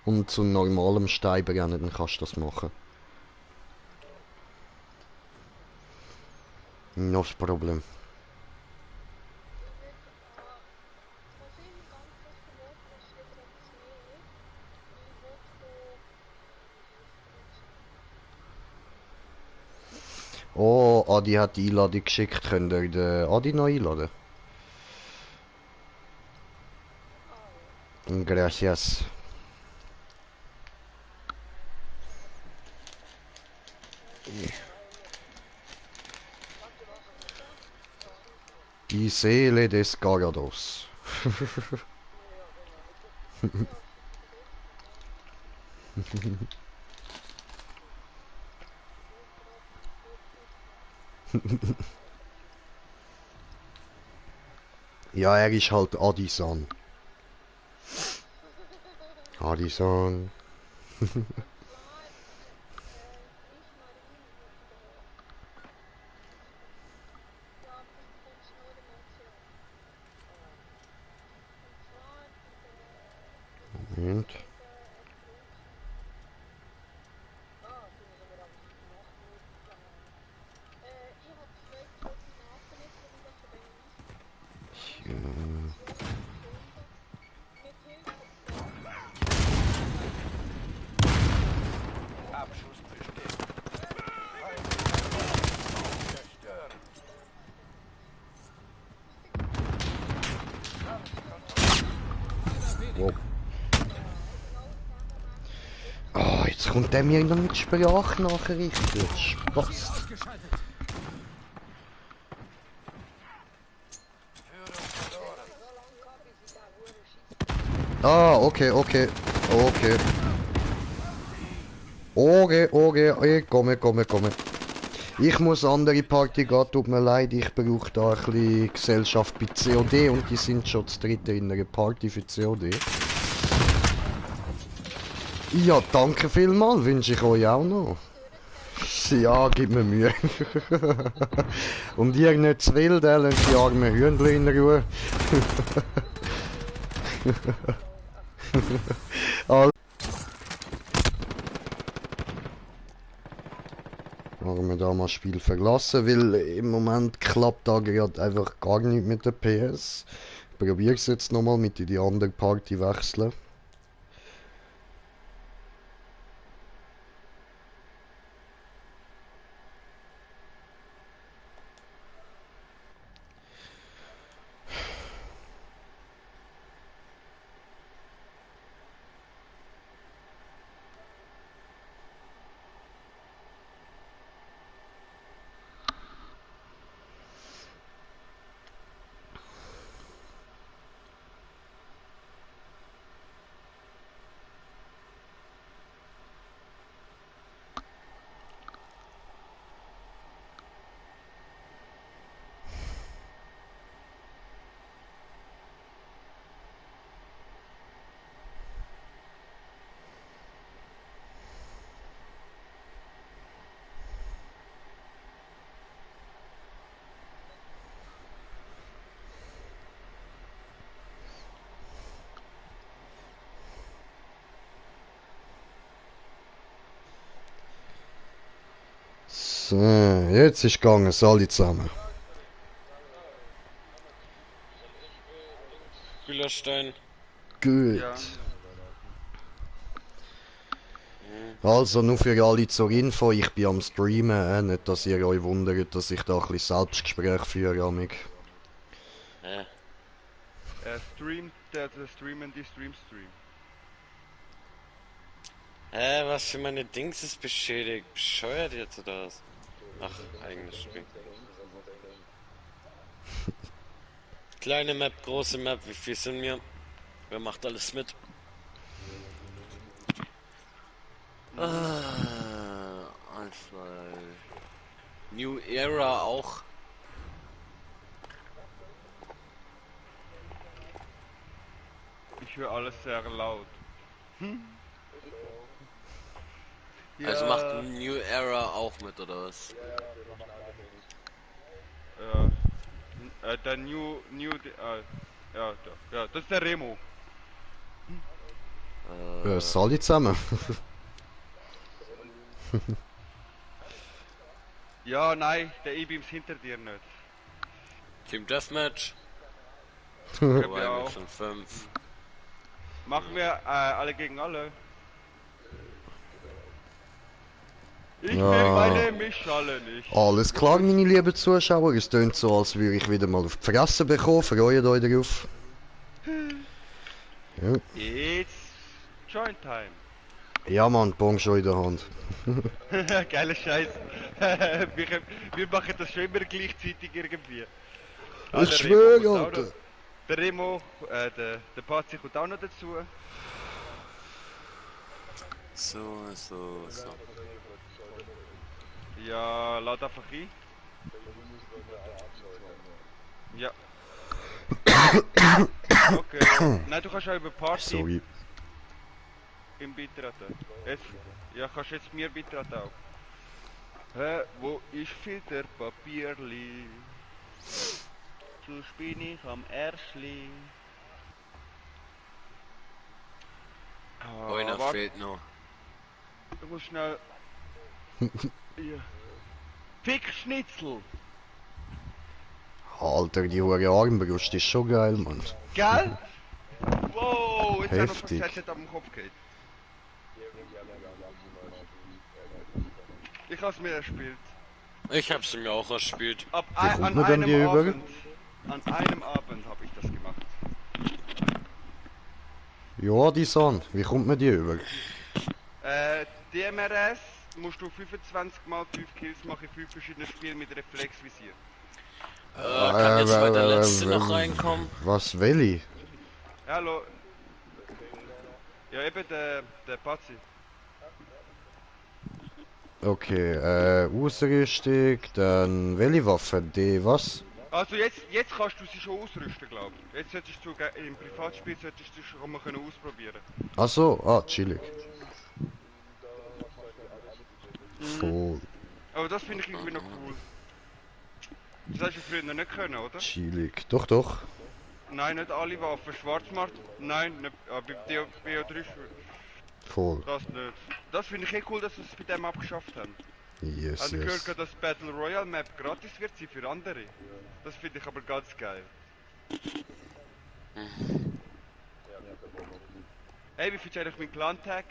und zu normalem Stein brennen, dann kannst du das machen. No Problem. Oh, Adi hat die Einladung geschickt. Könnt ihr den Adi noch einladen? Gracias. Die Seele des Garados. Ja, er ist halt Adi-san. Adi-san. Moment. Abschuss besteht. Zerstören. Wow. Oh, jetzt kommt der mir noch mit Sprachnachrichten. Spaß. Ah, okay, okay. Okay. Okay, komme. Ich muss andere Party gehen, tut mir leid, ich brauche da ein bisschen Gesellschaft bei COD und die sind schon zu dritt in einer Party für COD. Ja, danke vielmals, wünsche ich euch auch noch. Ja, gib mir Mühe. Und ihr nicht zu wild, lasst die armen Hühnchen in Ruhe. Haben wir da mal das Spiel verlassen, weil im Moment klappt da gerade einfach gar nicht mit der PS. Ich probiere es jetzt nochmal mit in die andere Party wechseln. So, jetzt ist gegangen, alle zusammen. Kühlerstein. Gut. Ja. Also nur für alle zur Info, ich bin am Streamen, nicht dass ihr euch wundert, dass ich da ein bisschen Selbstgespräch führe, amig. Er streamt, der streamen, die Stream. Was für meine Dings ist beschädigt? Bescheuert jetzt oder was? Ach, eigenes Spiel. Kleine Map, große Map, wie viel sind wir? Wer macht alles mit? Alpha. New Era auch. Ich höre alles sehr laut. Ja, Also macht New Era auch mit oder was? der ja, das ist der Remo. Alle zusammen. Ja, nein, der E-Beams hinter dir nicht. Team Deathmatch. Ich Wobei ja wir auch. schon 5. Machen wir alle gegen alle. Ich will Ja. meine Mischale nicht. Alles klar, meine lieben Zuschauer, es tönt so, als würde ich wieder mal auf die Fresse bekommen, freut euch darauf. Ja, It's Join Time. ja Mann, Bon schon in der Hand. Geiler Scheiß. wir machen das schon immer gleichzeitig irgendwie. Ah, Ich der schwöre, Remo kommt auch Alter. noch- Der Remo, der Pazi kommt auch noch dazu. So. Ja, lad einfach ein. Ja. Okay. Nein, du kannst auch über Party Sorry. im Beitreten. Jetzt, ja, kannst jetzt mir beitreten auch. Hä, wo ist Filterpapierli? So bin ich am Erschli. Einer warte, fehlt noch. du musst schnell... Ja. Fickschnitzel! Alter, die hohe Armbrust ist schon geil, Mann. Gell? Wow, jetzt haben wir Heftig. fast nicht am Kopf geht. Ich hab's mir erspielt. Ich hab's mir auch erspielt. Ab Wie kommt an man denn einem die über? Abend. An einem Abend habe ich das gemacht. Ja, die Son, wie kommt man die über? DMRS musst du 25 mal 5 Kills machen, 5 verschiedene Spiele mit Reflexvisier. Kann jetzt mal der letzte noch reinkommen? Was, Welli? Hallo. Ja, eben der Pazi. Okay, Ausrüstung, dann welche Waffe? Die was? Also jetzt kannst du sie schon ausrüsten, glaube ich. Jetzt solltest du im Privatspiel solltest du schon mal ausprobieren. Achso, chillig. Voll Aber das finde ich irgendwie noch cool. Das hast du früher noch nicht können, oder? chillig. Doch, doch. Nein, nicht alle Waffen. Schwarzmarkt? Nein, nicht, beim BO3 schon. Voll. Das nicht. Das finde ich cool, dass sie es bei dem abgeschafft haben. Yes, Also gehört, yes. dass Battle Royale Map gratis wird sein für andere. Das finde ich aber ganz geil. Hey, wie findest du eigentlich meinen Clan-Tag?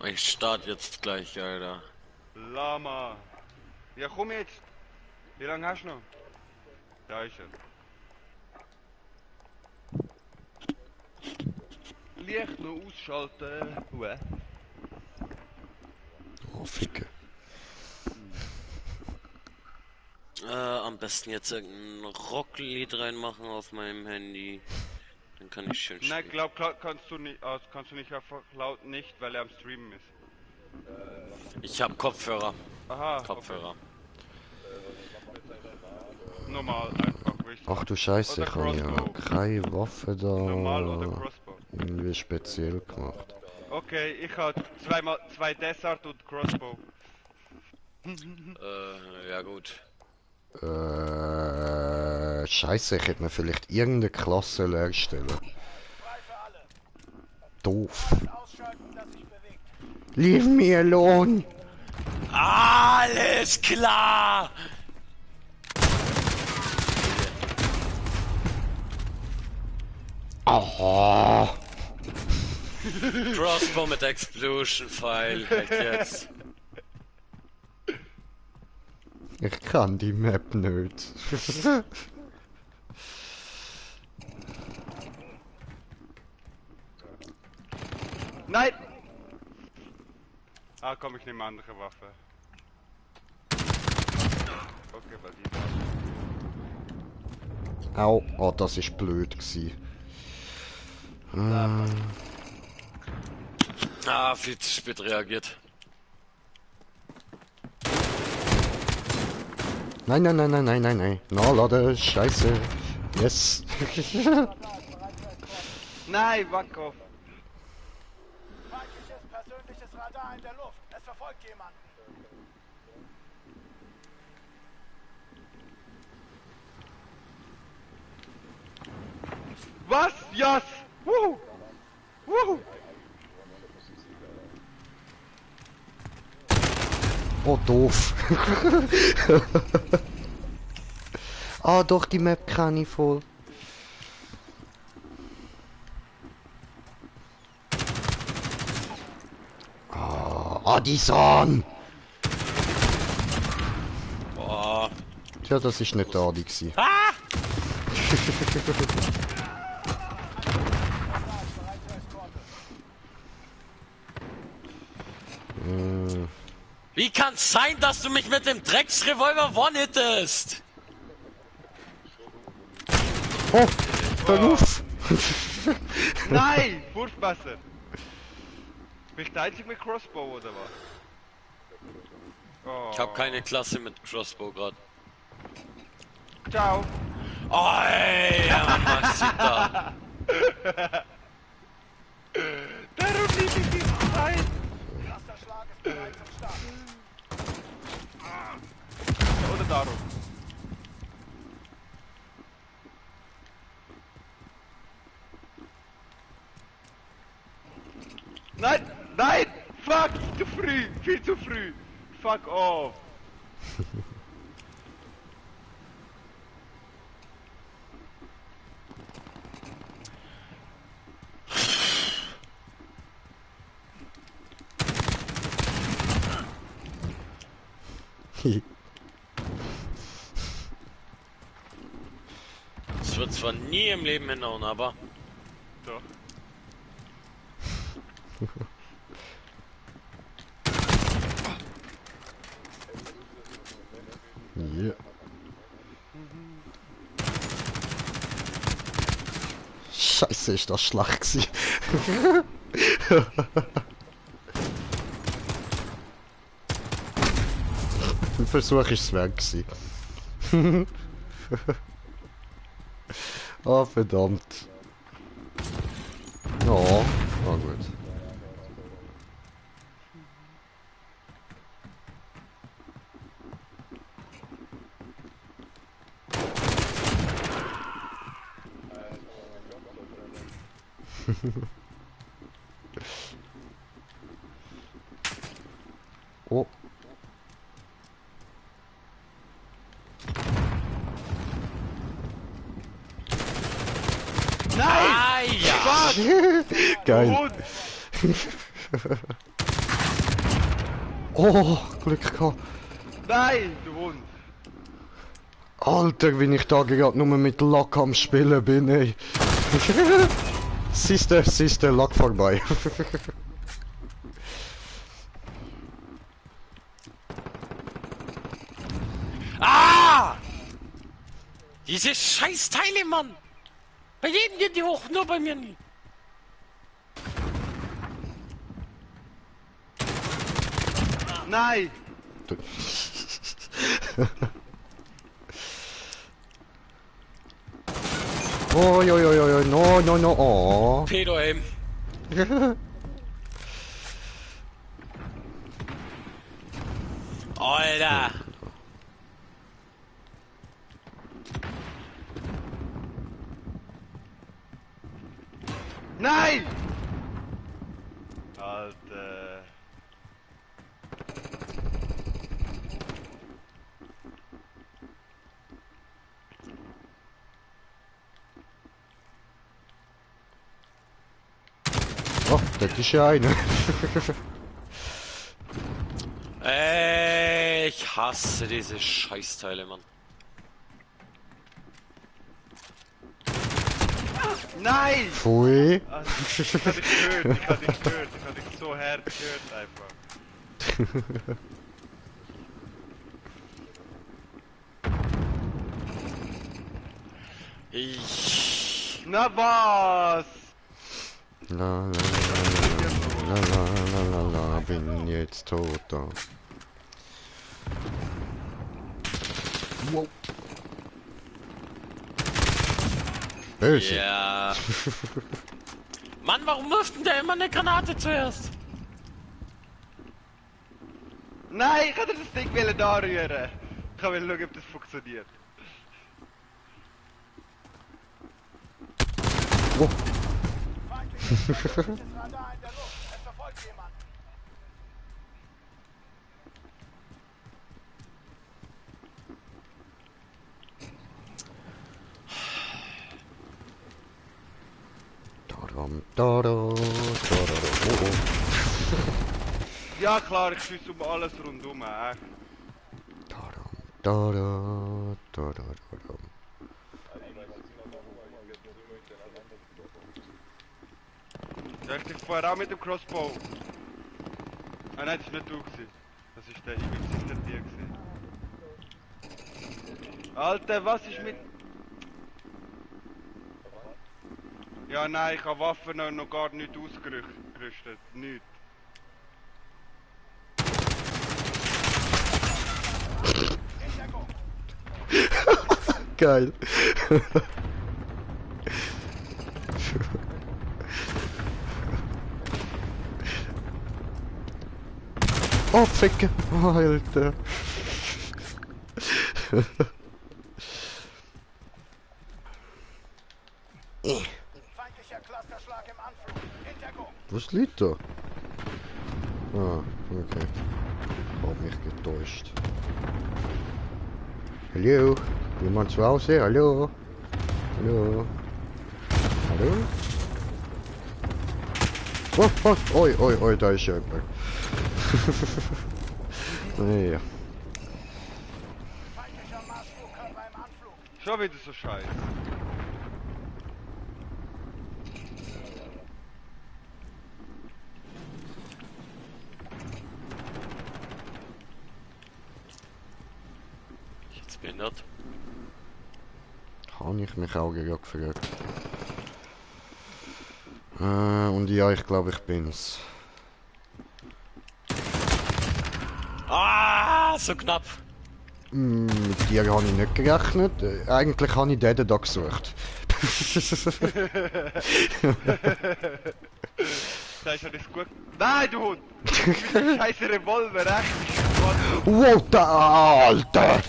Ich starte jetzt gleich, Alter. Lama. Ja, komm jetzt. Wie lange hast du noch? Da ist er. Licht noch ausschalten. Uah. Oh, Ficke. Am besten jetzt irgendein Rocklied reinmachen auf meinem Handy. Dann kann ich schön Nein, spielen. kannst du nicht einfach laut nicht, weil er am Streamen ist. Ich hab Kopfhörer. Aha. Kopfhörer. Okay. Normal einfach, wisst ihr? Ach du Scheiße, Oder ich habe ja Crossbow. keine Waffe Normal oder da Crossbow. irgendwie speziell gemacht. Okay, ich habe zwei Desert und Crossbow. Ja gut. Scheiße, ich hätte mir vielleicht irgendeine Klasse erstellen. Frei für alle. Doof. Ausschalten, dass sich bewegt. Leave me alone! Alles klar! Aha! Crossbow mit Explosion Pfeil. Halt jetzt. Ich kann die Map nicht. Nein! Ah, komm, ich nehme eine andere Waffe. Okay, weil die da. Au, oh, das ist blöd gsi. Ah, viel zu spät reagiert. Nein, nein, nein, nein, nein, nein, nein. Nachladen, scheiße. Yes. Nein, fuck off! Feindliches persönliches Radar in der Luft. Es verfolgt jemanden. Was? Yes! Wuhu! Wuhu! Oh, doof. Ah, doch, die Map kann ich voll. Ah, die Sonne! Boah. Tja, das ist nicht der Adi gsi. Wie kann's sein, dass du mich mit dem Drecksrevolver one-hittest? Oh, Beruf! Nein! Wurfmesser! Bin ich der Einzige mit Crossbow oder was? Oh. Ich hab keine Klasse mit Crossbow gerade. Ciao! Oh, ey, ja, Maxita. Darum liebe ich diesen Teil! Erster Schlag ist bereit zum Start. Oder darum? Nein! Nein! Fuck! Zu früh! Viel zu früh! Fuck off! Das wird zwar nie im Leben hinhauen, aber Doch. Ja. Scheiße, ist das schlecht gsi. Ein Versuch ist es wert gsi. Ah, verdammt. Ja, war gut. Oh. Nein! Was? Geil. Hund! Oh, Glück gehabt. Nein, du Hund! Alter, wie ich da gerade nur mit Lack am Spielen bin, ey. Siehste, Lack vorbei. Ah! Diese Scheißteile, Mann! Bei jedem gehen die hoch, nur bei mir nie. Nein! Oi, oi, oi, oi, no, oh. Pedo-Aim. Alter! Nein! Alter. Oh, das ist ja einer. Ich hasse diese Scheißteile, Mann. Nein! Pfui. Also, ich hab dich gehört, ich hab dich so hart gehört einfach. Na was? La la la la la la la, bin jetzt tot da. Wow. Böse. Ja. Mann, warum wirft denn der immer eine Granate zuerst? Nein, ich wollte das Ding da rühren. Ich will schauen, ob das funktioniert. Oh. Feindliches Radar in der Luft. Es verfolgt jemand. Oh. Ja klar, ich schieße um alles rundum, echt. Ja, ich dich vorher auch mit dem Crossbow. Ah nein, das ist nicht du gewesen. Das ist der Tier gewesen. Alter, was ist mit... Ja nein, ich habe Waffen noch gar nicht ausgerüstet. Nicht. Geil. Oh, Ficke. Alter. Feindlicher Clusterschlag im Anflug. Hintergrund. Was liegt da? Ah, okay. Hab mich getäuscht. Hallo? Jemand zu Hause? Hallo? Hallo? Hallo? Oh, oh, oi, oi, oi, da ist jemand. Ja. Feindlicher Marschflugkörper im Anflug. Schon wieder so scheiße. Jetzt behindert. Habe ich mich auch gerade gefragt. Und ja, ich glaube, ich bin's. Ah, so knapp. Mit dir habe ich nicht gerechnet. Eigentlich habe ich den da gesucht. Das ist alles gut. Nein, du Hund! Scheiße Revolver, echt? Wow, da, Alter!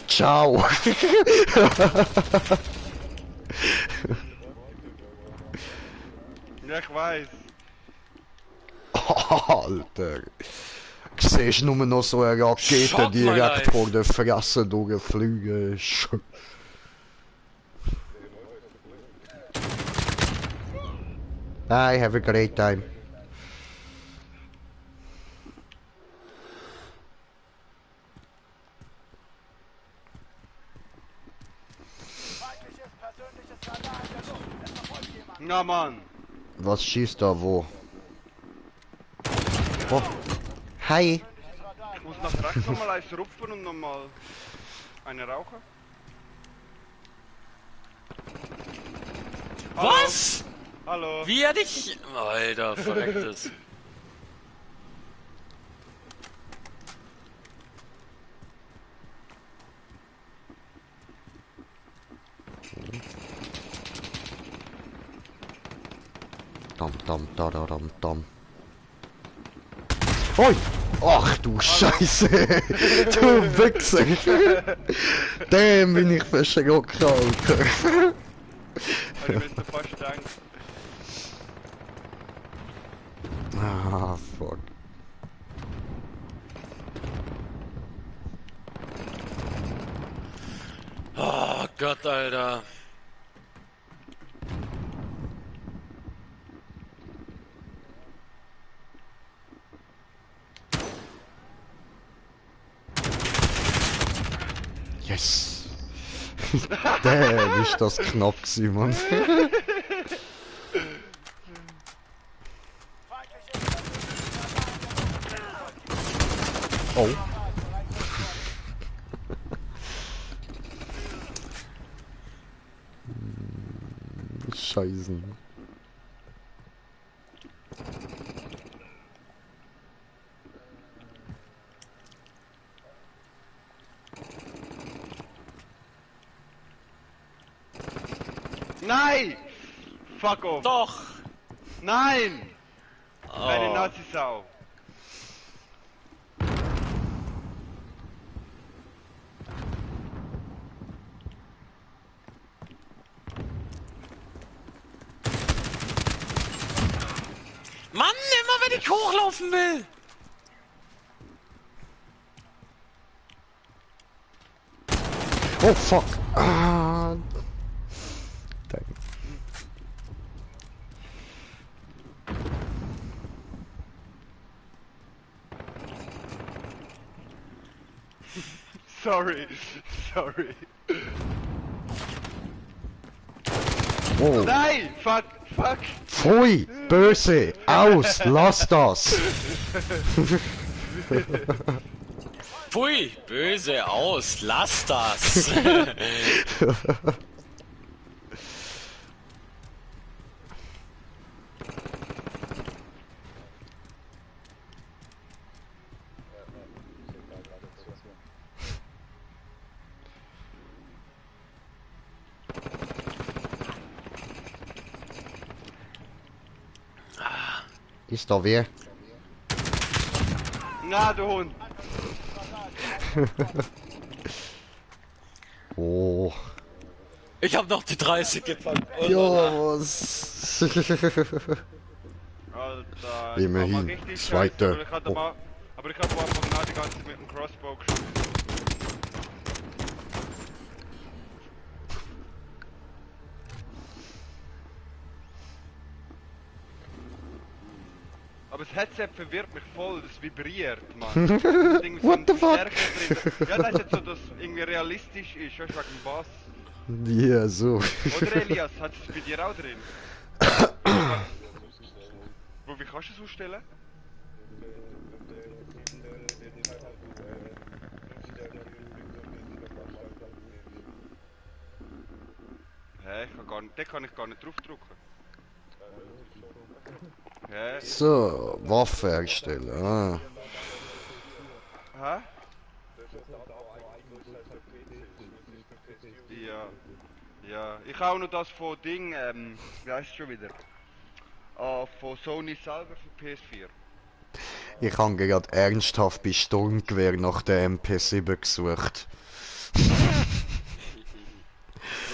Ciao! Ja, ich weiß. Alter. Siehst nur noch so eine Rakete Shot my direkt life. vor der Fresse durchfliegen. I have a great time. Feindliches persönliches Radar in der Luft. Es verfolgt jemand. Na Mann. Was schießt da wo? Oh. Hi. Persönliches Radar. Ich muss nach rechts nochmal eins rupfen und nochmal eine rauchen. Hallo. Was? Hallo. Wie er dich... Alter, verrecktes. Dam, dam, da, da, dam, dam. Oi! Ach du Scheiße! Du Wichser! Dem bin ich verschrocken, Alter! Ich müsste fast denken. Ah, fuck. Oh Gott, Alter. Yes! Damn, ist das knapp gewesen, Mann. Feindliches persönliches Radar in der Luft. Oh. Scheiße. Nein! Fuck off! Doch! Nein! Eine Oh. Nazi-Sau. Mann, immer wenn ich hochlaufen will! Oh fuck! Ah. Dang. Sorry. Sorry. Oh. Nein! Fuck! Fuck! Pfui! Böse! Aus! Lass das! Pfui, böse aus, lass das! Ist da wer? Na, du Hund! Oh. Ich hab noch die 30 gefangen. Ja, was? Alter, Immerhin, ich war mal richtig zweiter. scheiße, aber ich hatte Oh. mal, aber ich habe einfach nach die ganze Zeit mit dem Crossbow geschossen. Aber das Headset verwirrt mich voll, das vibriert, Mann. Das ist irgendwie so What ein the fuck? Verstärker drin. Ja, das ist jetzt so, dass es irgendwie realistisch ist, weißt du, wegen dem Bass. Ja, so. Oder Elias, hat es bei dir auch drin? Wie kannst du es ausstellen? Hä, den kann ich gar nicht draufdrücken. Hä? So, Waffe herstellen. Ah. Hä? Ja. Ja. Ich habe auch noch das von Ding, wie heißt es schon wieder? Ah, von Sony selber für PS4. Ich habe gerade ernsthaft bei Sturmgewehr nach der MP7 gesucht.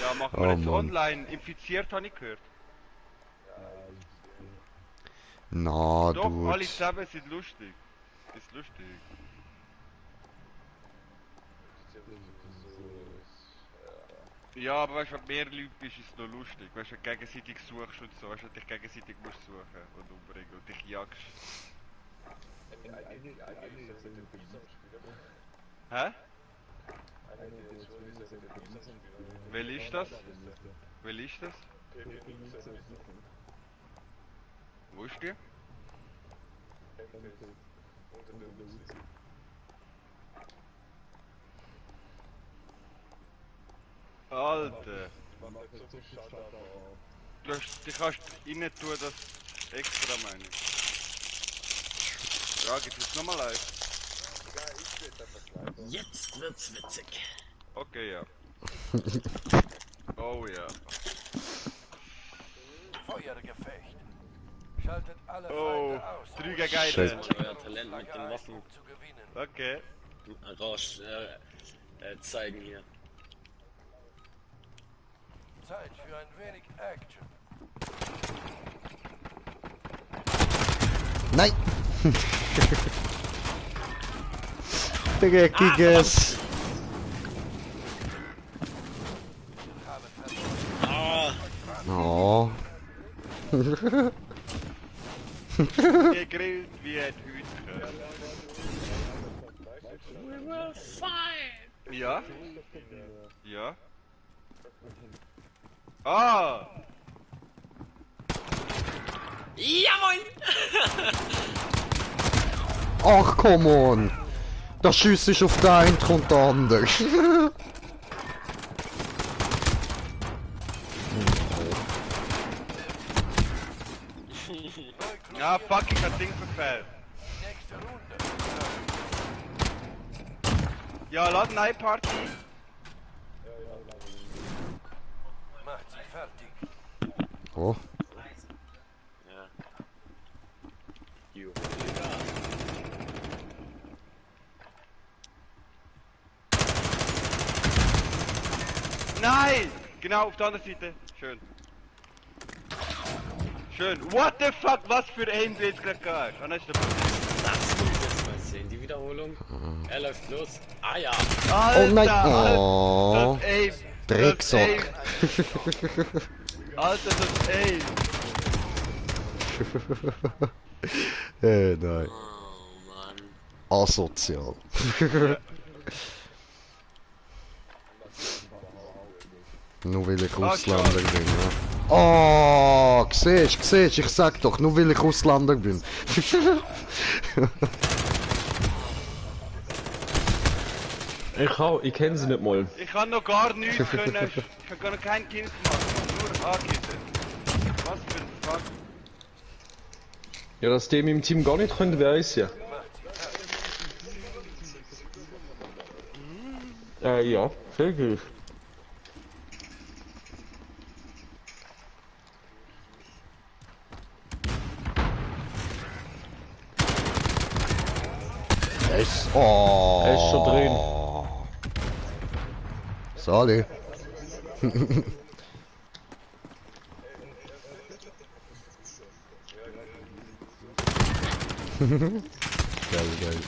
Ja, machen wir Oh jetzt Mann. online. Infiziert habe ich gehört. Na, Doch, alle du. zusammen sind lustig. Ist lustig. Ja, aber weißt du, wenn mehr Leute bist, ist es noch lustig. Weißt du, wenn du gegenseitig suchst und so, weißt du, wenn du dich gegenseitig musst suchen und umbringen und dich jagst. Hä? Wer ist das? Wer ist das? Wo ist die? Alter! Du kannst rein tun, das extra meine ich. Ja, gibt es nochmal eins? Jetzt wird's witzig. Okay, ja. Oh ja. Feuergefecht. Schaltet alle Oh, Feinde aus. 3 gegen 1. Shit. Euer Talent mit den Waffen Um zu gewinnen. Okay. raus zeigen hier. Zeit für ein wenig Action. Nein! Dreckiges! Ah, Oh. Gegrillt wie ein Hütchen. we will fight! Ja? Ja? Ah! Jawohl! Ach, come on! Da schießt ich auf den einen und den anderen. Ja, fuck, ich hab Ding verfehlt. Nächste Runde. Ja, laden eine Party. Macht sie fertig. Oh. Ja. You. Nein! Genau, auf der anderen Seite. Schön. Schön. What the fuck, was für Aim du jetzt gerade gehabt hast? Ah, nein, ist der Das will ich jetzt mal sehen. Die Wiederholung. Er läuft los. Ah ja. Alter, Oh nein! Alter, Oh. das Aim. Drecksack! Alter, das Aim. Nein. Oh Mann. Asozial. Nur weil ich Ausländer bin, ja. Oh, siehst, ich sag doch, nur weil ich Ausländer bin. Ich kenne sie nicht mal. Ich kann noch gar nichts können. Ich kann gar noch kein Kind machen. Nur angeben. Was für ein Fuck. Ja, dass dem im Team gar nicht könnte, wer ist ja. Ja, wirklich. Oh. Er ist schon drin. Sorry. Geil.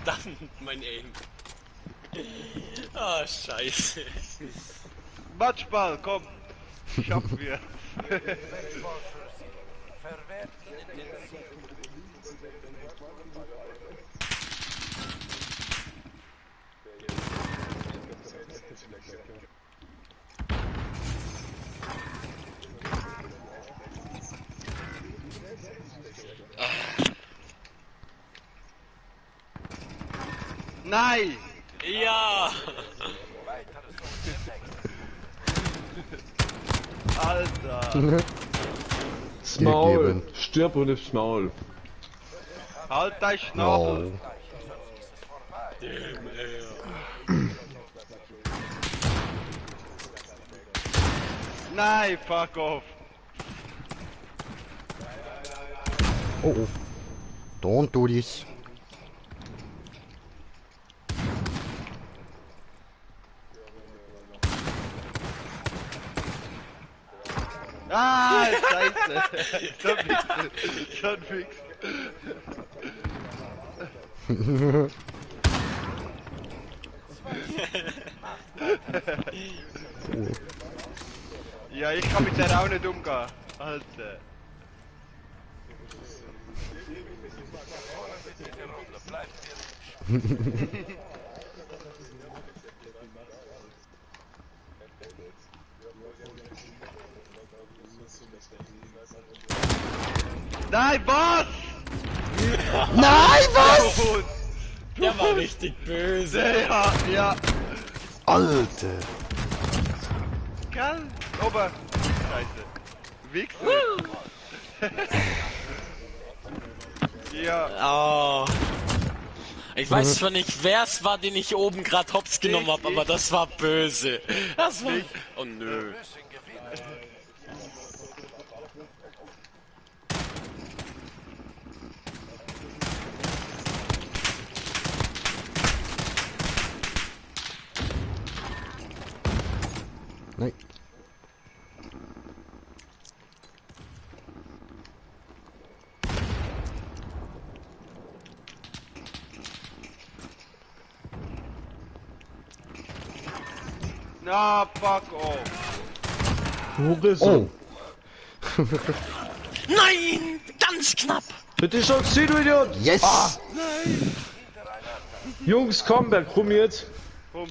Verdammt, mein Aim. Ah, scheiße. Matschball, komm. Schaffen wir. Baseball für sie. Verwehrt ihnen den Sieg. Nein! Ja! Weiteres demnächst. Alter! Das Maul. Gegeben. Stirb und aufs Maul. Halt dein Schnabel! Oh. Sonst ist es vorbei. Nein, fuck off! Oh. Don't do this. So ein Fix. Ja, ich kann mit der auch nicht umgehen. Alter. Nein, was? Nein, was? Gut. Der war richtig böse. Ja, ja. Alter. Gell? Oben. Scheiße. Wichser. Ja. Oh. Ich weiß zwar nicht, wer es war, den ich oben gerade hops genommen habe, aber das war böse. Das war... Oh nö. Nein. Na, fuck off. Hurensohn. Oh. Nein! Ganz knapp! Das ist schon gesehen, du Idiot! Yes! Jungs, Comeback, komm jetzt! Komm.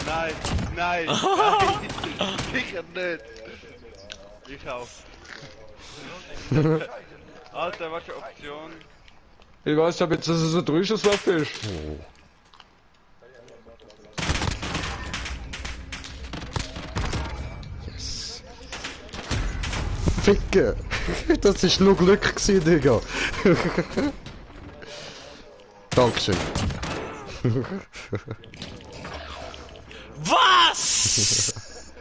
Nein, nein, nein. Sicher nicht. Ich auch. Alter, was für Option? Ich weiß ja jetzt, dass es eine Drüschusswaffe ist. Yes. Ficke! Das ist nur Glück gewesen, Digga. Dankeschön. Was?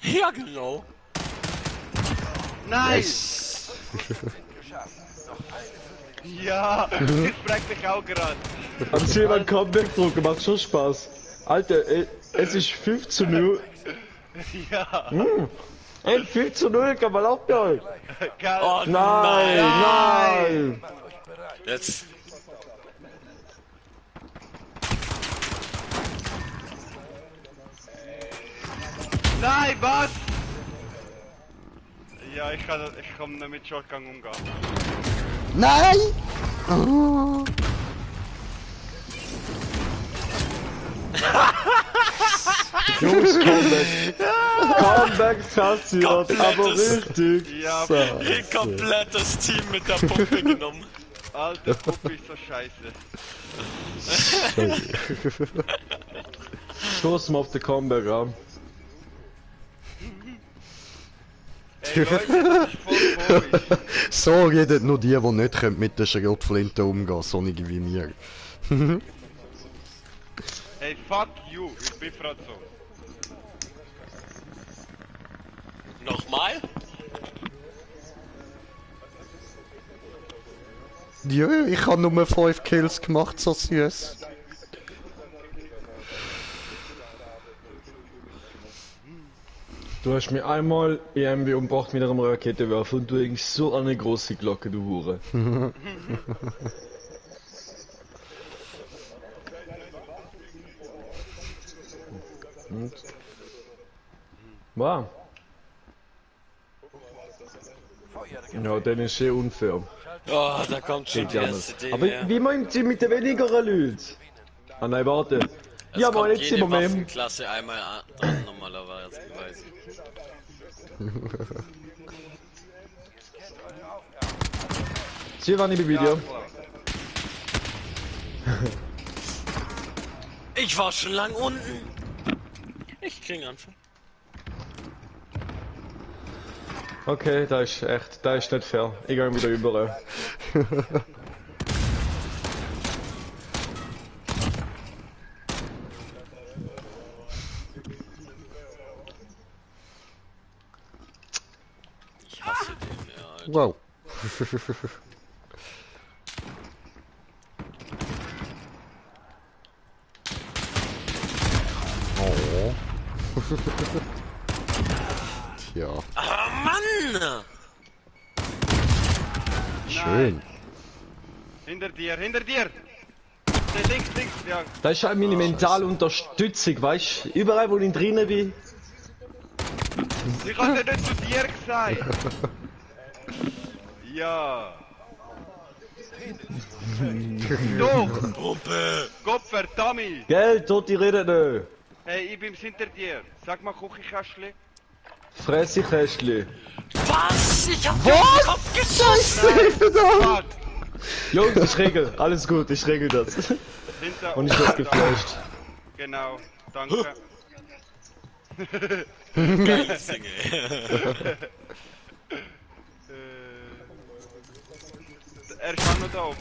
Ja, genau. Nein! Yes. Ja, ich frag mich auch gerade. Haben Sie jemand Comeback drucken, macht schon Spaß. Alter, es ist 5:0. Ja. Ey, 5:0 kann man auch behalten. Geil. Oh Nein, nein! Jetzt. Nein, was? Ja, ich kann nicht mit Shotgun umgehen. Nein! Oh. Jungs, Comeback! Comeback kassiert, aber Komplettes- richtig! Ja, Komplettes Team mit der Pumpe genommen. Alter, Puppe ist so scheiße. Stoßen wir auf den Comeback an. Ey, Leute, das ist voll komisch. So redet nur die nicht können mit der Schrotflinte umgehen, solche wie mir. Ey, fuck you, ich bin Franzo. Nochmal? Ja, ich habe nur 5 Kills gemacht, so süß. Du hast mir einmal EMW umgebracht mit einem Raketenwerfer und du hängst so eine große Glocke, du Hure. Und? Wow. Ja, dann ist eh unfair. Oh, da kommt schon Geht die ja erste nicht. Idee Aber mehr. wie meint sie mit den weniger Leuten? Ah nein, warte. Es Ja, kommt mal jetzt jede im Moment. Waffenklasse einmal dran, normalerweise. Sie waren im Video. Ich war schon lang unten. Ich krieg Anfang. Okay, da ist echt, da ist nicht fair. Ich gehe wieder über. Ich hasse den, ja, Alter. Wow. Oh. Ja, Ah, Mann! schön. Hinter dir, hinter dir! Links, ja. Das ist halt meine mentale Unterstützung, weißt du? Überall wo ich drinnen bin. Ich hab dir nicht zu dir gesagt! Ja! Doch! Pumpe! Gottverdammt! Gell, tote reden nicht. Hey, ich bin's hinter dir. Sag mal Küchenkästchen. Fressikästchen. Was? Ich hab dir auf den Kopf geschossen! Fuck! Jungs, ich regel. Alles gut, ich regel das. Hinter Und ich werd geflasht. Genau, danke. Geiles Ding, ey. Er ist auch noch da oben.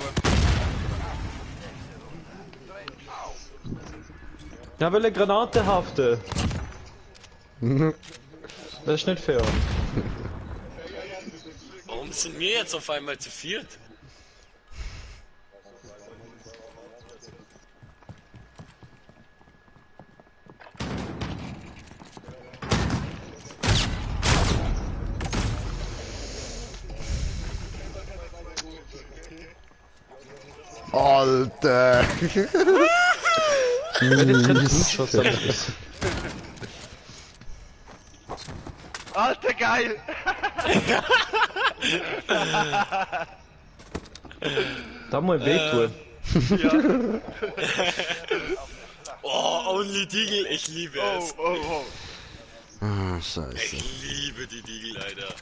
Ja, will eine Granate haften. Das ist nicht fair. Warum sind wir jetzt auf einmal zu viert? Alter! Ich hätte jetzt keinen Schuss am Schluss. Alter, geil! Da muss ich wehtun. Oh, Only Deagle, ich liebe es. Oh. Ah, scheiße. Ich liebe die Deagle, Alter.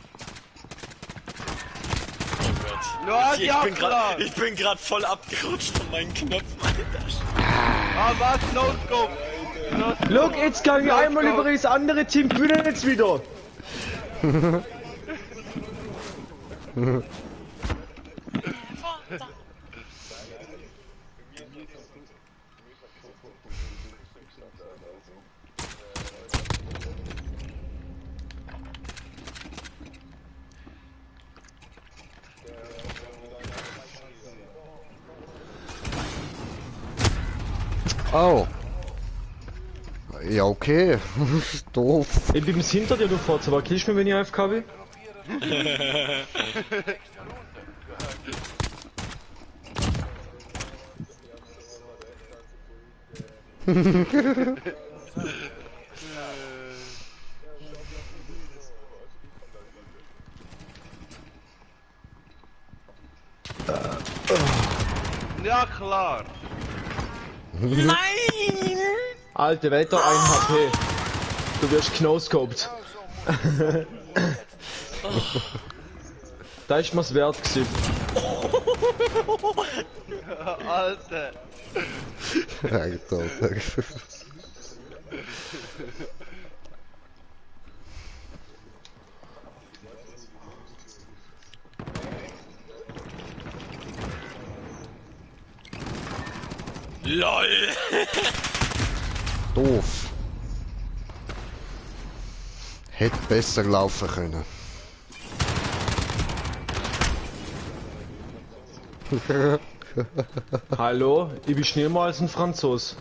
Oh Gott. Ja, ja, klar. Ich bin grad voll abgerutscht von meinen Knöpfen, Alter. Ah, was? No-Scope! Look, jetzt kann ich einmal über das andere Team gewinnen jetzt wieder. Oh. Ja, okay. Doof. Ich bin's hinter dir, du Fotze, aber killst du mich, wenn ich AFK bin? Ja, klar! Nein! Alte Wetter, 1 HP. Du wirst knoscoped. Da ist mir's wert gewesen. Alter! Alter. LOL! Doof. Hätte besser laufen können. Hallo, ich bin schneller als ein Franzos.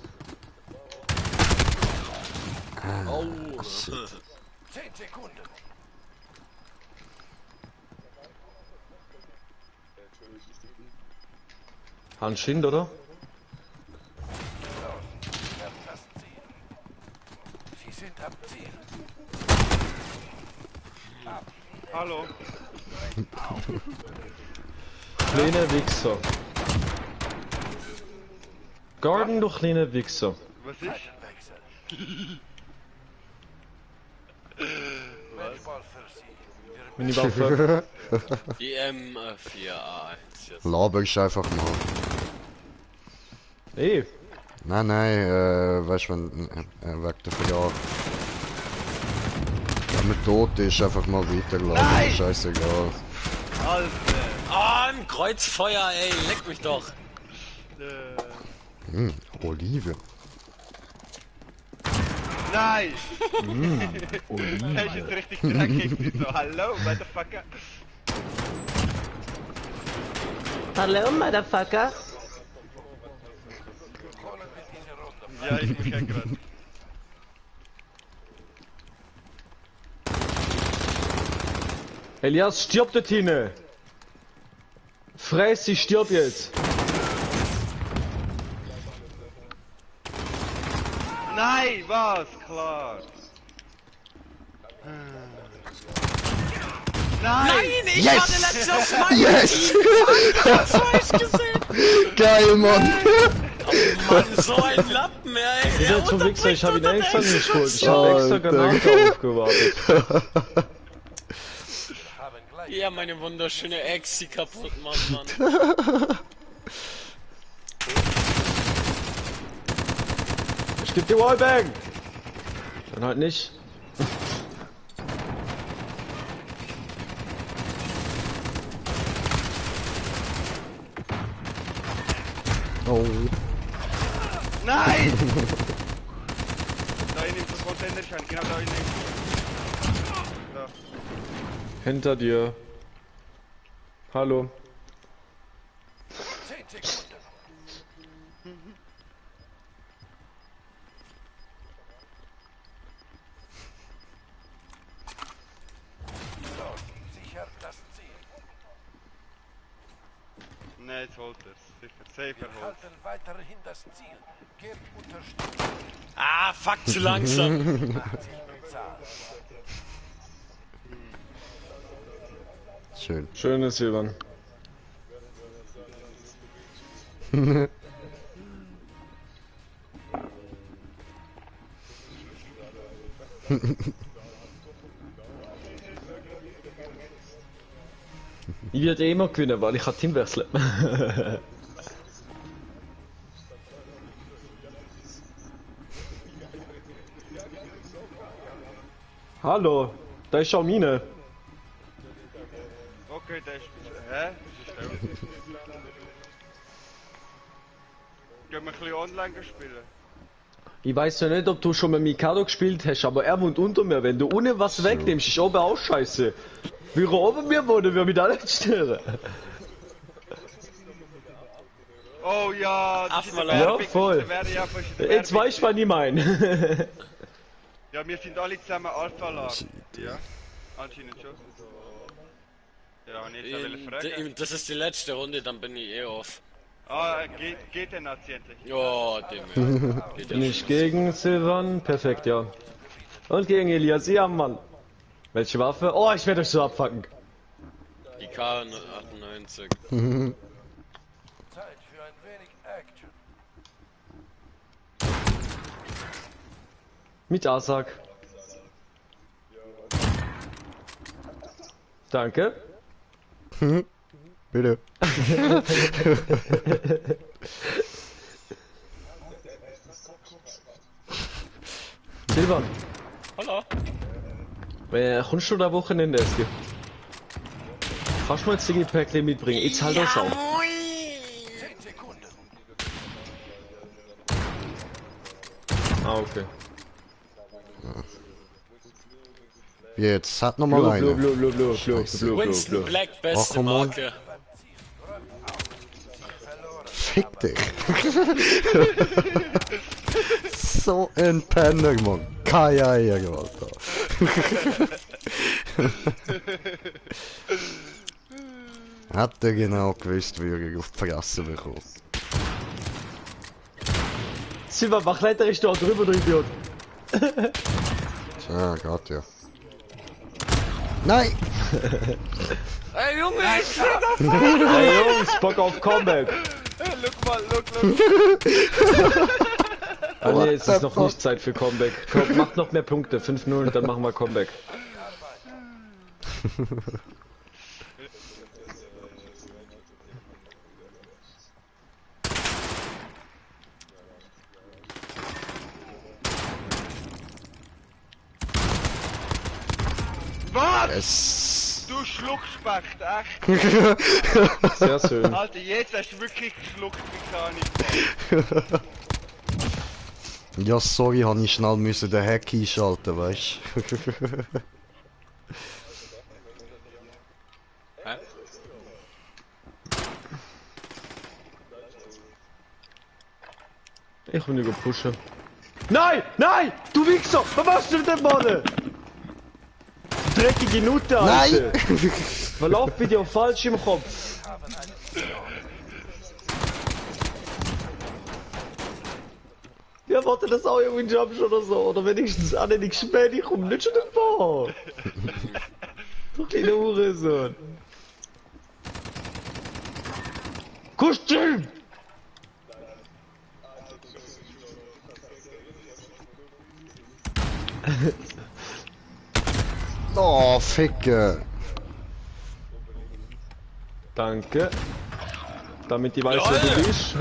Oh. 10 Sekunden. Hans Schind, oder? Erfassen Sie. Sie sind am Ziel. Hallo! Kleine Wichser. Gordon, du kleine Wichser. Was ist? Wechsel. Medball für Sie. Meine Waffe. Die M4A1 jetzt. Laber ich einfach mal. Ey, Nein, weißt du, wenn weg der Verjahr. Wenn man tot ist, einfach mal weiterladen. Scheißegal. Alter! Ah, ein Kreuzfeuer, ey, leck mich doch. Olive. Nein! Olive. Er ist jetzt richtig dreckig. So, hallo, Motherfucker! Hallo, Motherfucker. Holen wir diese Runde. Ja, ich muss ja gerade. Elias, stirb dort hinten! Fress, ich stirb jetzt! Nein, was? Klar! Nein, ich Yes! war der Letzte aus meinem Yes! Team! Ich hab's falsch gesehen! Geil, Mann! Oh Mann, so ein Lappen, ey! Wieder zum Wichser, ich hab ihn extra nicht geholt. Ich hab Alter. extra Granate aufgewartet. Ja, meine wunderschöne Ex, die kaputt macht, Mann. Ich geb dir Wallbang! Dann halt nicht. Oh. Nein! Da in dem Containerschein, genau da in dem. Da. Hinter dir. Hallo. 10 Sekunden. So, sicher das Ziel. Ne, jetzt holt er's. Sicher. Safe Wir holt. halten weiterhin das Ziel. Gebt Unterstützung. Ah, fuck, zu langsam. Macht sich bezahlt. Schön. Schönes Silbern. Ich werde eh immer gewinnen, weil ich kann Team wechseln. Hallo, da ist schon Mine. Okay, der ist. Hä? Was ist der? Gehen wir ein bisschen online spielen? Ich weiß ja nicht, ob du schon mit Mikado gespielt hast, aber er wohnt unter mir. Wenn du ohne was wegnimmst, ist oben auch scheiße. Wie er oben mir wohnen, wir mit allen stören. Oh ja, das ist Ach, der ja, Werbung, voll. das wäre ja fast der Jetzt Werbung. weißt du, was ich meine. Ja, wir sind alle zusammen Alpha-Lag. Ja, anscheinend schon. Ja, und jetzt will ich fragen. Das ist die letzte Runde, dann bin ich eh off. Ah, geht der Nazi endlich? Ja, dem geht Bin ich gegen Silvan? Perfekt, ja. Und gegen Elias, ja Mann. Welche Waffe? Oh, ich werde euch so abfacken. Die K98. Zeit für ein wenig Action. Mit Asak. Danke. Bitte. Silvan, Hallo? kommst du da Wochenende essen? Kannst du mal das Digi-Päckchen mitbringen? Jetzt halt das auf. 10 Sekunden. Ah, okay. Jetzt hat noch mal Blue, eine. blue, blue, blue, blue, blue, Scheiße. blue, blue, Winston blue. Black, beste komm on. Marke. Fick dich. So ein Penner, Mann. Keine Eier, Alter. Hat er genau gewusst, wie er auf die Fresse bekommt. Silvan, mach leider ich da drüber, du Idiot. Ja, geht ja. Nein! Ey Junge, ich stehe Hey Jungs, Bock auf Comeback. Look mal, look. Ah nee, es ist noch nicht Zeit für Comeback. Komm, macht noch mehr Punkte, 5-0, dann machen wir Comeback. Was? Es. Du Schluckspecht, echt? Sehr schön. Alter, jetzt hast du wirklich geschluckt, wie kann ich. Ja, sorry, habe ich schnell müssen den Hack einschalten, weißt du? Hä? Ich will nicht pushen. Nein! Nein! Du Wichser! Was machst du mit dem Mann? dreckige Nutte, Alter! Nein! Verlauf bitte auf falsch im Kopf! Ja, warte, das auch irgendwie Jump oder so, oder wenigstens alle nicht spät, ich komm nicht schon davor! Du kleine Hurensohn! Kostüm! Oh, Ficke! Danke. Damit die weiß, wer du bist.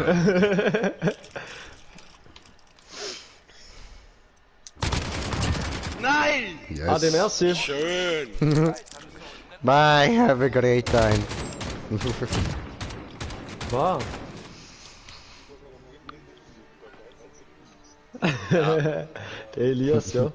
Nein! Yes. Ah, den merci. Schön. Bye, have a great time. Wow. Der Elias, ja.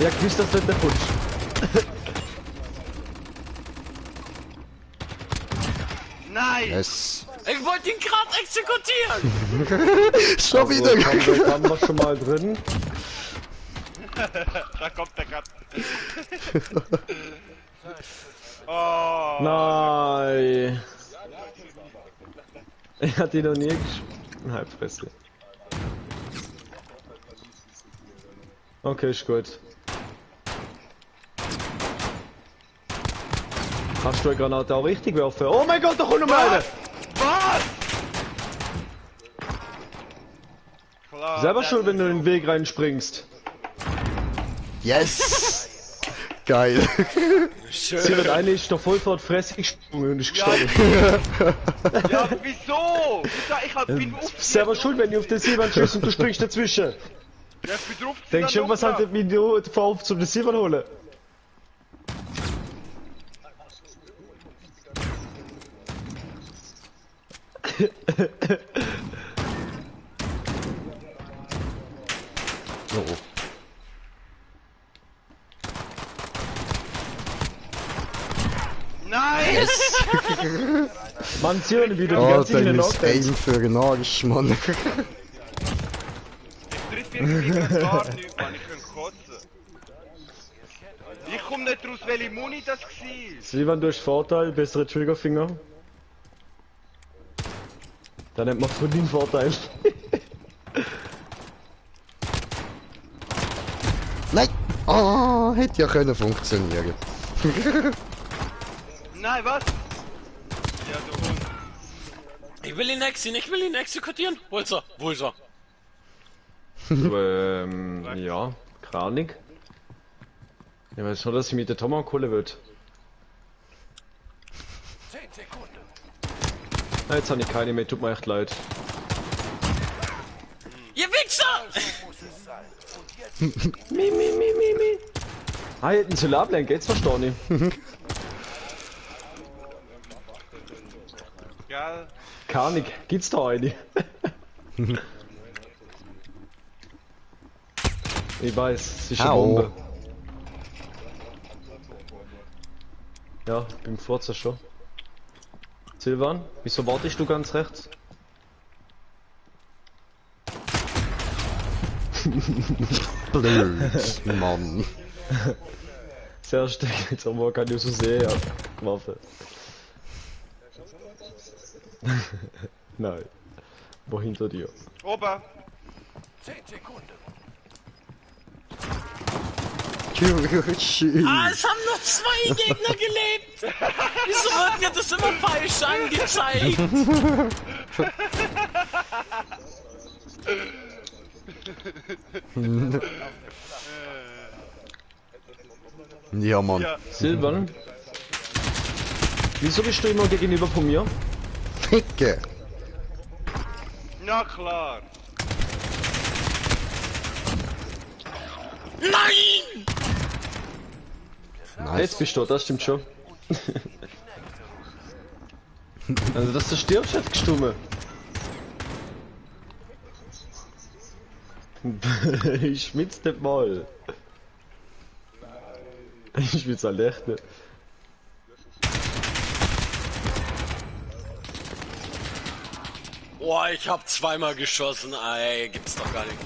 Ja, gewusst, dass du nicht kommst. Nein! Yes. Ich wollte ihn gerade exekutieren! Schon wieder! Haben wir schon mal drin. Da kommt der Cut. Oh. Nein. Ich hatte ihn noch nie gespielt. Halbfresse. Okay, ist gut. Kannst du eine Granate auch richtig werfen? Oh mein Gott, da kommt noch mal eine! Was? Klar, Selber schuld, wenn du in den Weg reinspringst. Yes! Geil! Sie wird eine ist doch voll vor die Fresse gesprungen und ist Ja, gestorben. ja, wieso? Ich hab bin Selber schuld, wenn du auf den Silvan schießt und du springst dazwischen. Ja, ich bin drauf. Denkst du, was hat mit dir vor zum Silvan holen? So. Nein! Yes! Mann, Zion wieder die Oh, ganze Zeit in dann den ist Aim für den Arsch, Mann. Ich treffe irgendwie gar nichts, Mann. Ich kann kotzen. Ich komm nicht raus, welche Muni das war. Silvan, du hast Vorteil, bessere Triggerfinger. Da nennt man von den Vorteil. Nein! Oh, hätte ja können funktionieren. Nein, was? Ja, du Hund. Ich will ihn exekutieren. Wo ist er? Wo ist er? Ja, keine Ahnung. Ich weiß schon, dass ich mit der Tomahawk holen will. 10 Sekunden. Ah, jetzt habe ich keine mehr, tut mir echt leid. Ihr Wichser! Muss es sein. Und jetzt Mi. Ah, hätten sie ablenken, jetzt verstehe ich. Geil. Keine Ahnung, gibt's da eine? Ich weiß, es ist eine Au. Bombe. Ja, beim Furzen schon. Silvan, wieso wartest du ganz rechts? Blöd, Mann. Sehr stark, jetzt aber kann ich so sehen, Waffe. Nein. Wo hinter dir? Ober. 10 Sekunden. Ah, es haben noch 2 Gegner gelebt! Wieso wird mir das immer falsch angezeigt? Ja, Mann. Ja. Silvan? Wieso bist du immer gegenüber von mir? Ficke! Na klar. Nein! Nice. Jetzt bist du, das stimmt schon. Also, dass du stirbst, hat gestummen. Ich schmitz nicht mal. Ich schmitz halt echt nicht. Oh, ich hab zweimal geschossen, ey, gibt's doch gar nicht.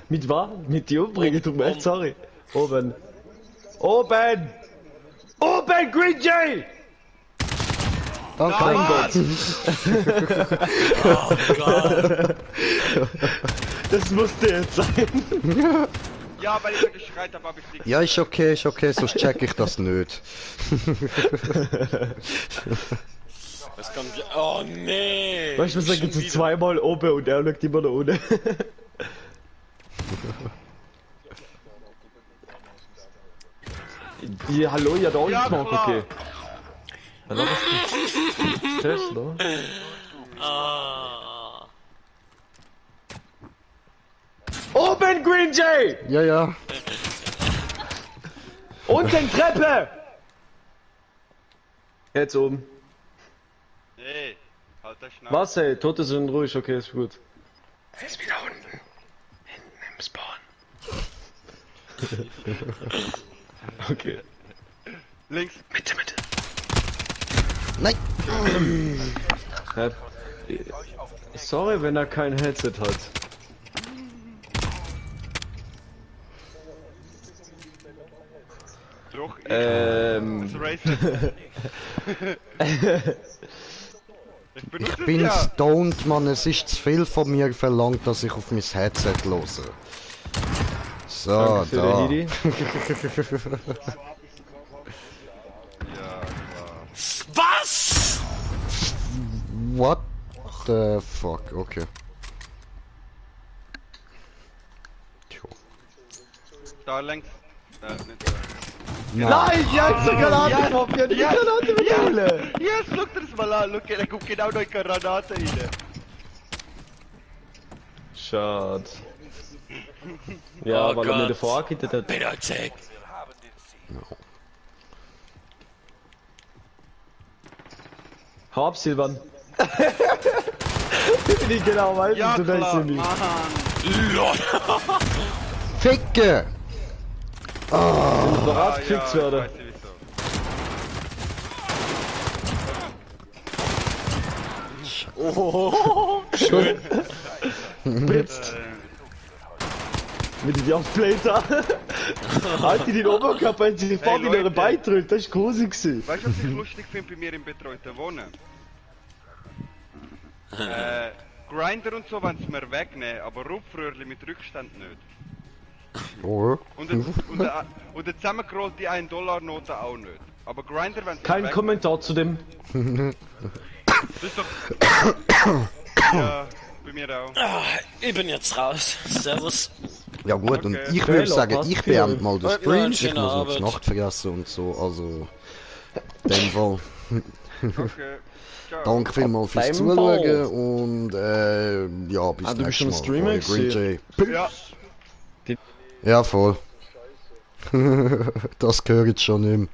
Mit was? Mit dir umbringen, tut mir echt sorry. Oben. Oben! Oben, Green Jay! Danke. Mein Gott. Oh Gott. Das musste jetzt sein. Ja, weil ich geschreit habe, hab ich nichts. Ja, ist okay, sonst check ich das nicht. Was kommt hier? Oh nee. Weißt du, was Schon sagen sie wieder. zweimal oben und er schaut immer nach unten. Die, hallo, ja, da Ja, ist Mark, klar. okay. Hallo, was ist das, oder? Ah. Oben, Green Jay! Ja. Unten Treppe! Jetzt oben. Hey, halt das Schnauze. Was, ey? Tote sind ruhig, okay, ist gut. Er ist wieder unten. Hinten im Spawn. Okay. Links. Mitte. Nein! Sorry, wenn er kein Headset hat. Doch, Ähm. das Racer. Ich benutze Ich bin es ja. stoned, Mann. Es ist zu viel von mir verlangt, dass ich auf mein Headset höre. So, Danke für da. den Hidi. Ja, klar. Was? What the fuck? Okay. Tjo. Da links. Nicht da. Nein, ich hab so Granate Ja, getroffen, ja, die ja, Granate mit ja. Höhle. Yes, guck dir das mal an. Look, er guckt genau durch die Granate rein. Schade. Ja, Oh weil er mir Gott. davor angekittet hat. Bitte check. Hau ab, Silvan. Bin ich genau weiß, Ja, du denkst klar, nicht. Mann. LOL. Ficke! Noch Ah, abgefickt ja, werden. weiß ich wieso. Oh, schön. Blitzt. Mit dem Aufbläser. Halt die den Oberkörper in sich vorne in Leute. ihre Beine drückt, das ist gruselig gewesen. Weißt du, was ich lustig finde bei mir im betreuten Wohnen? Grinder und so wollen sie mir wegnehmen, aber Rupfröhrli mit Rückstand nicht. Oh. Und eine zusammengerollte 1-Dollar-Note auch nicht. Aber Grinder wollen sie Kein mir Kommentar zu dem. wegnehmen. Das ist doch... Ja, bei mir auch. Ah, ich bin jetzt raus. Servus. Ja gut, und Okay. ich würde Fehler, sagen, passt ich viel. beende mal den Ja, Stream. eine Ich schöne muss noch Arbeit. die Nacht vergessen und so, also... In dem Fall. Okay. Ciao. Danke vielmals fürs Beim Zuschauen Ball. und ja, bis Du bist nächstes Mal. am Streamen Euer Green Jay. Ja. Ja, voll. Das gehört schon ihm.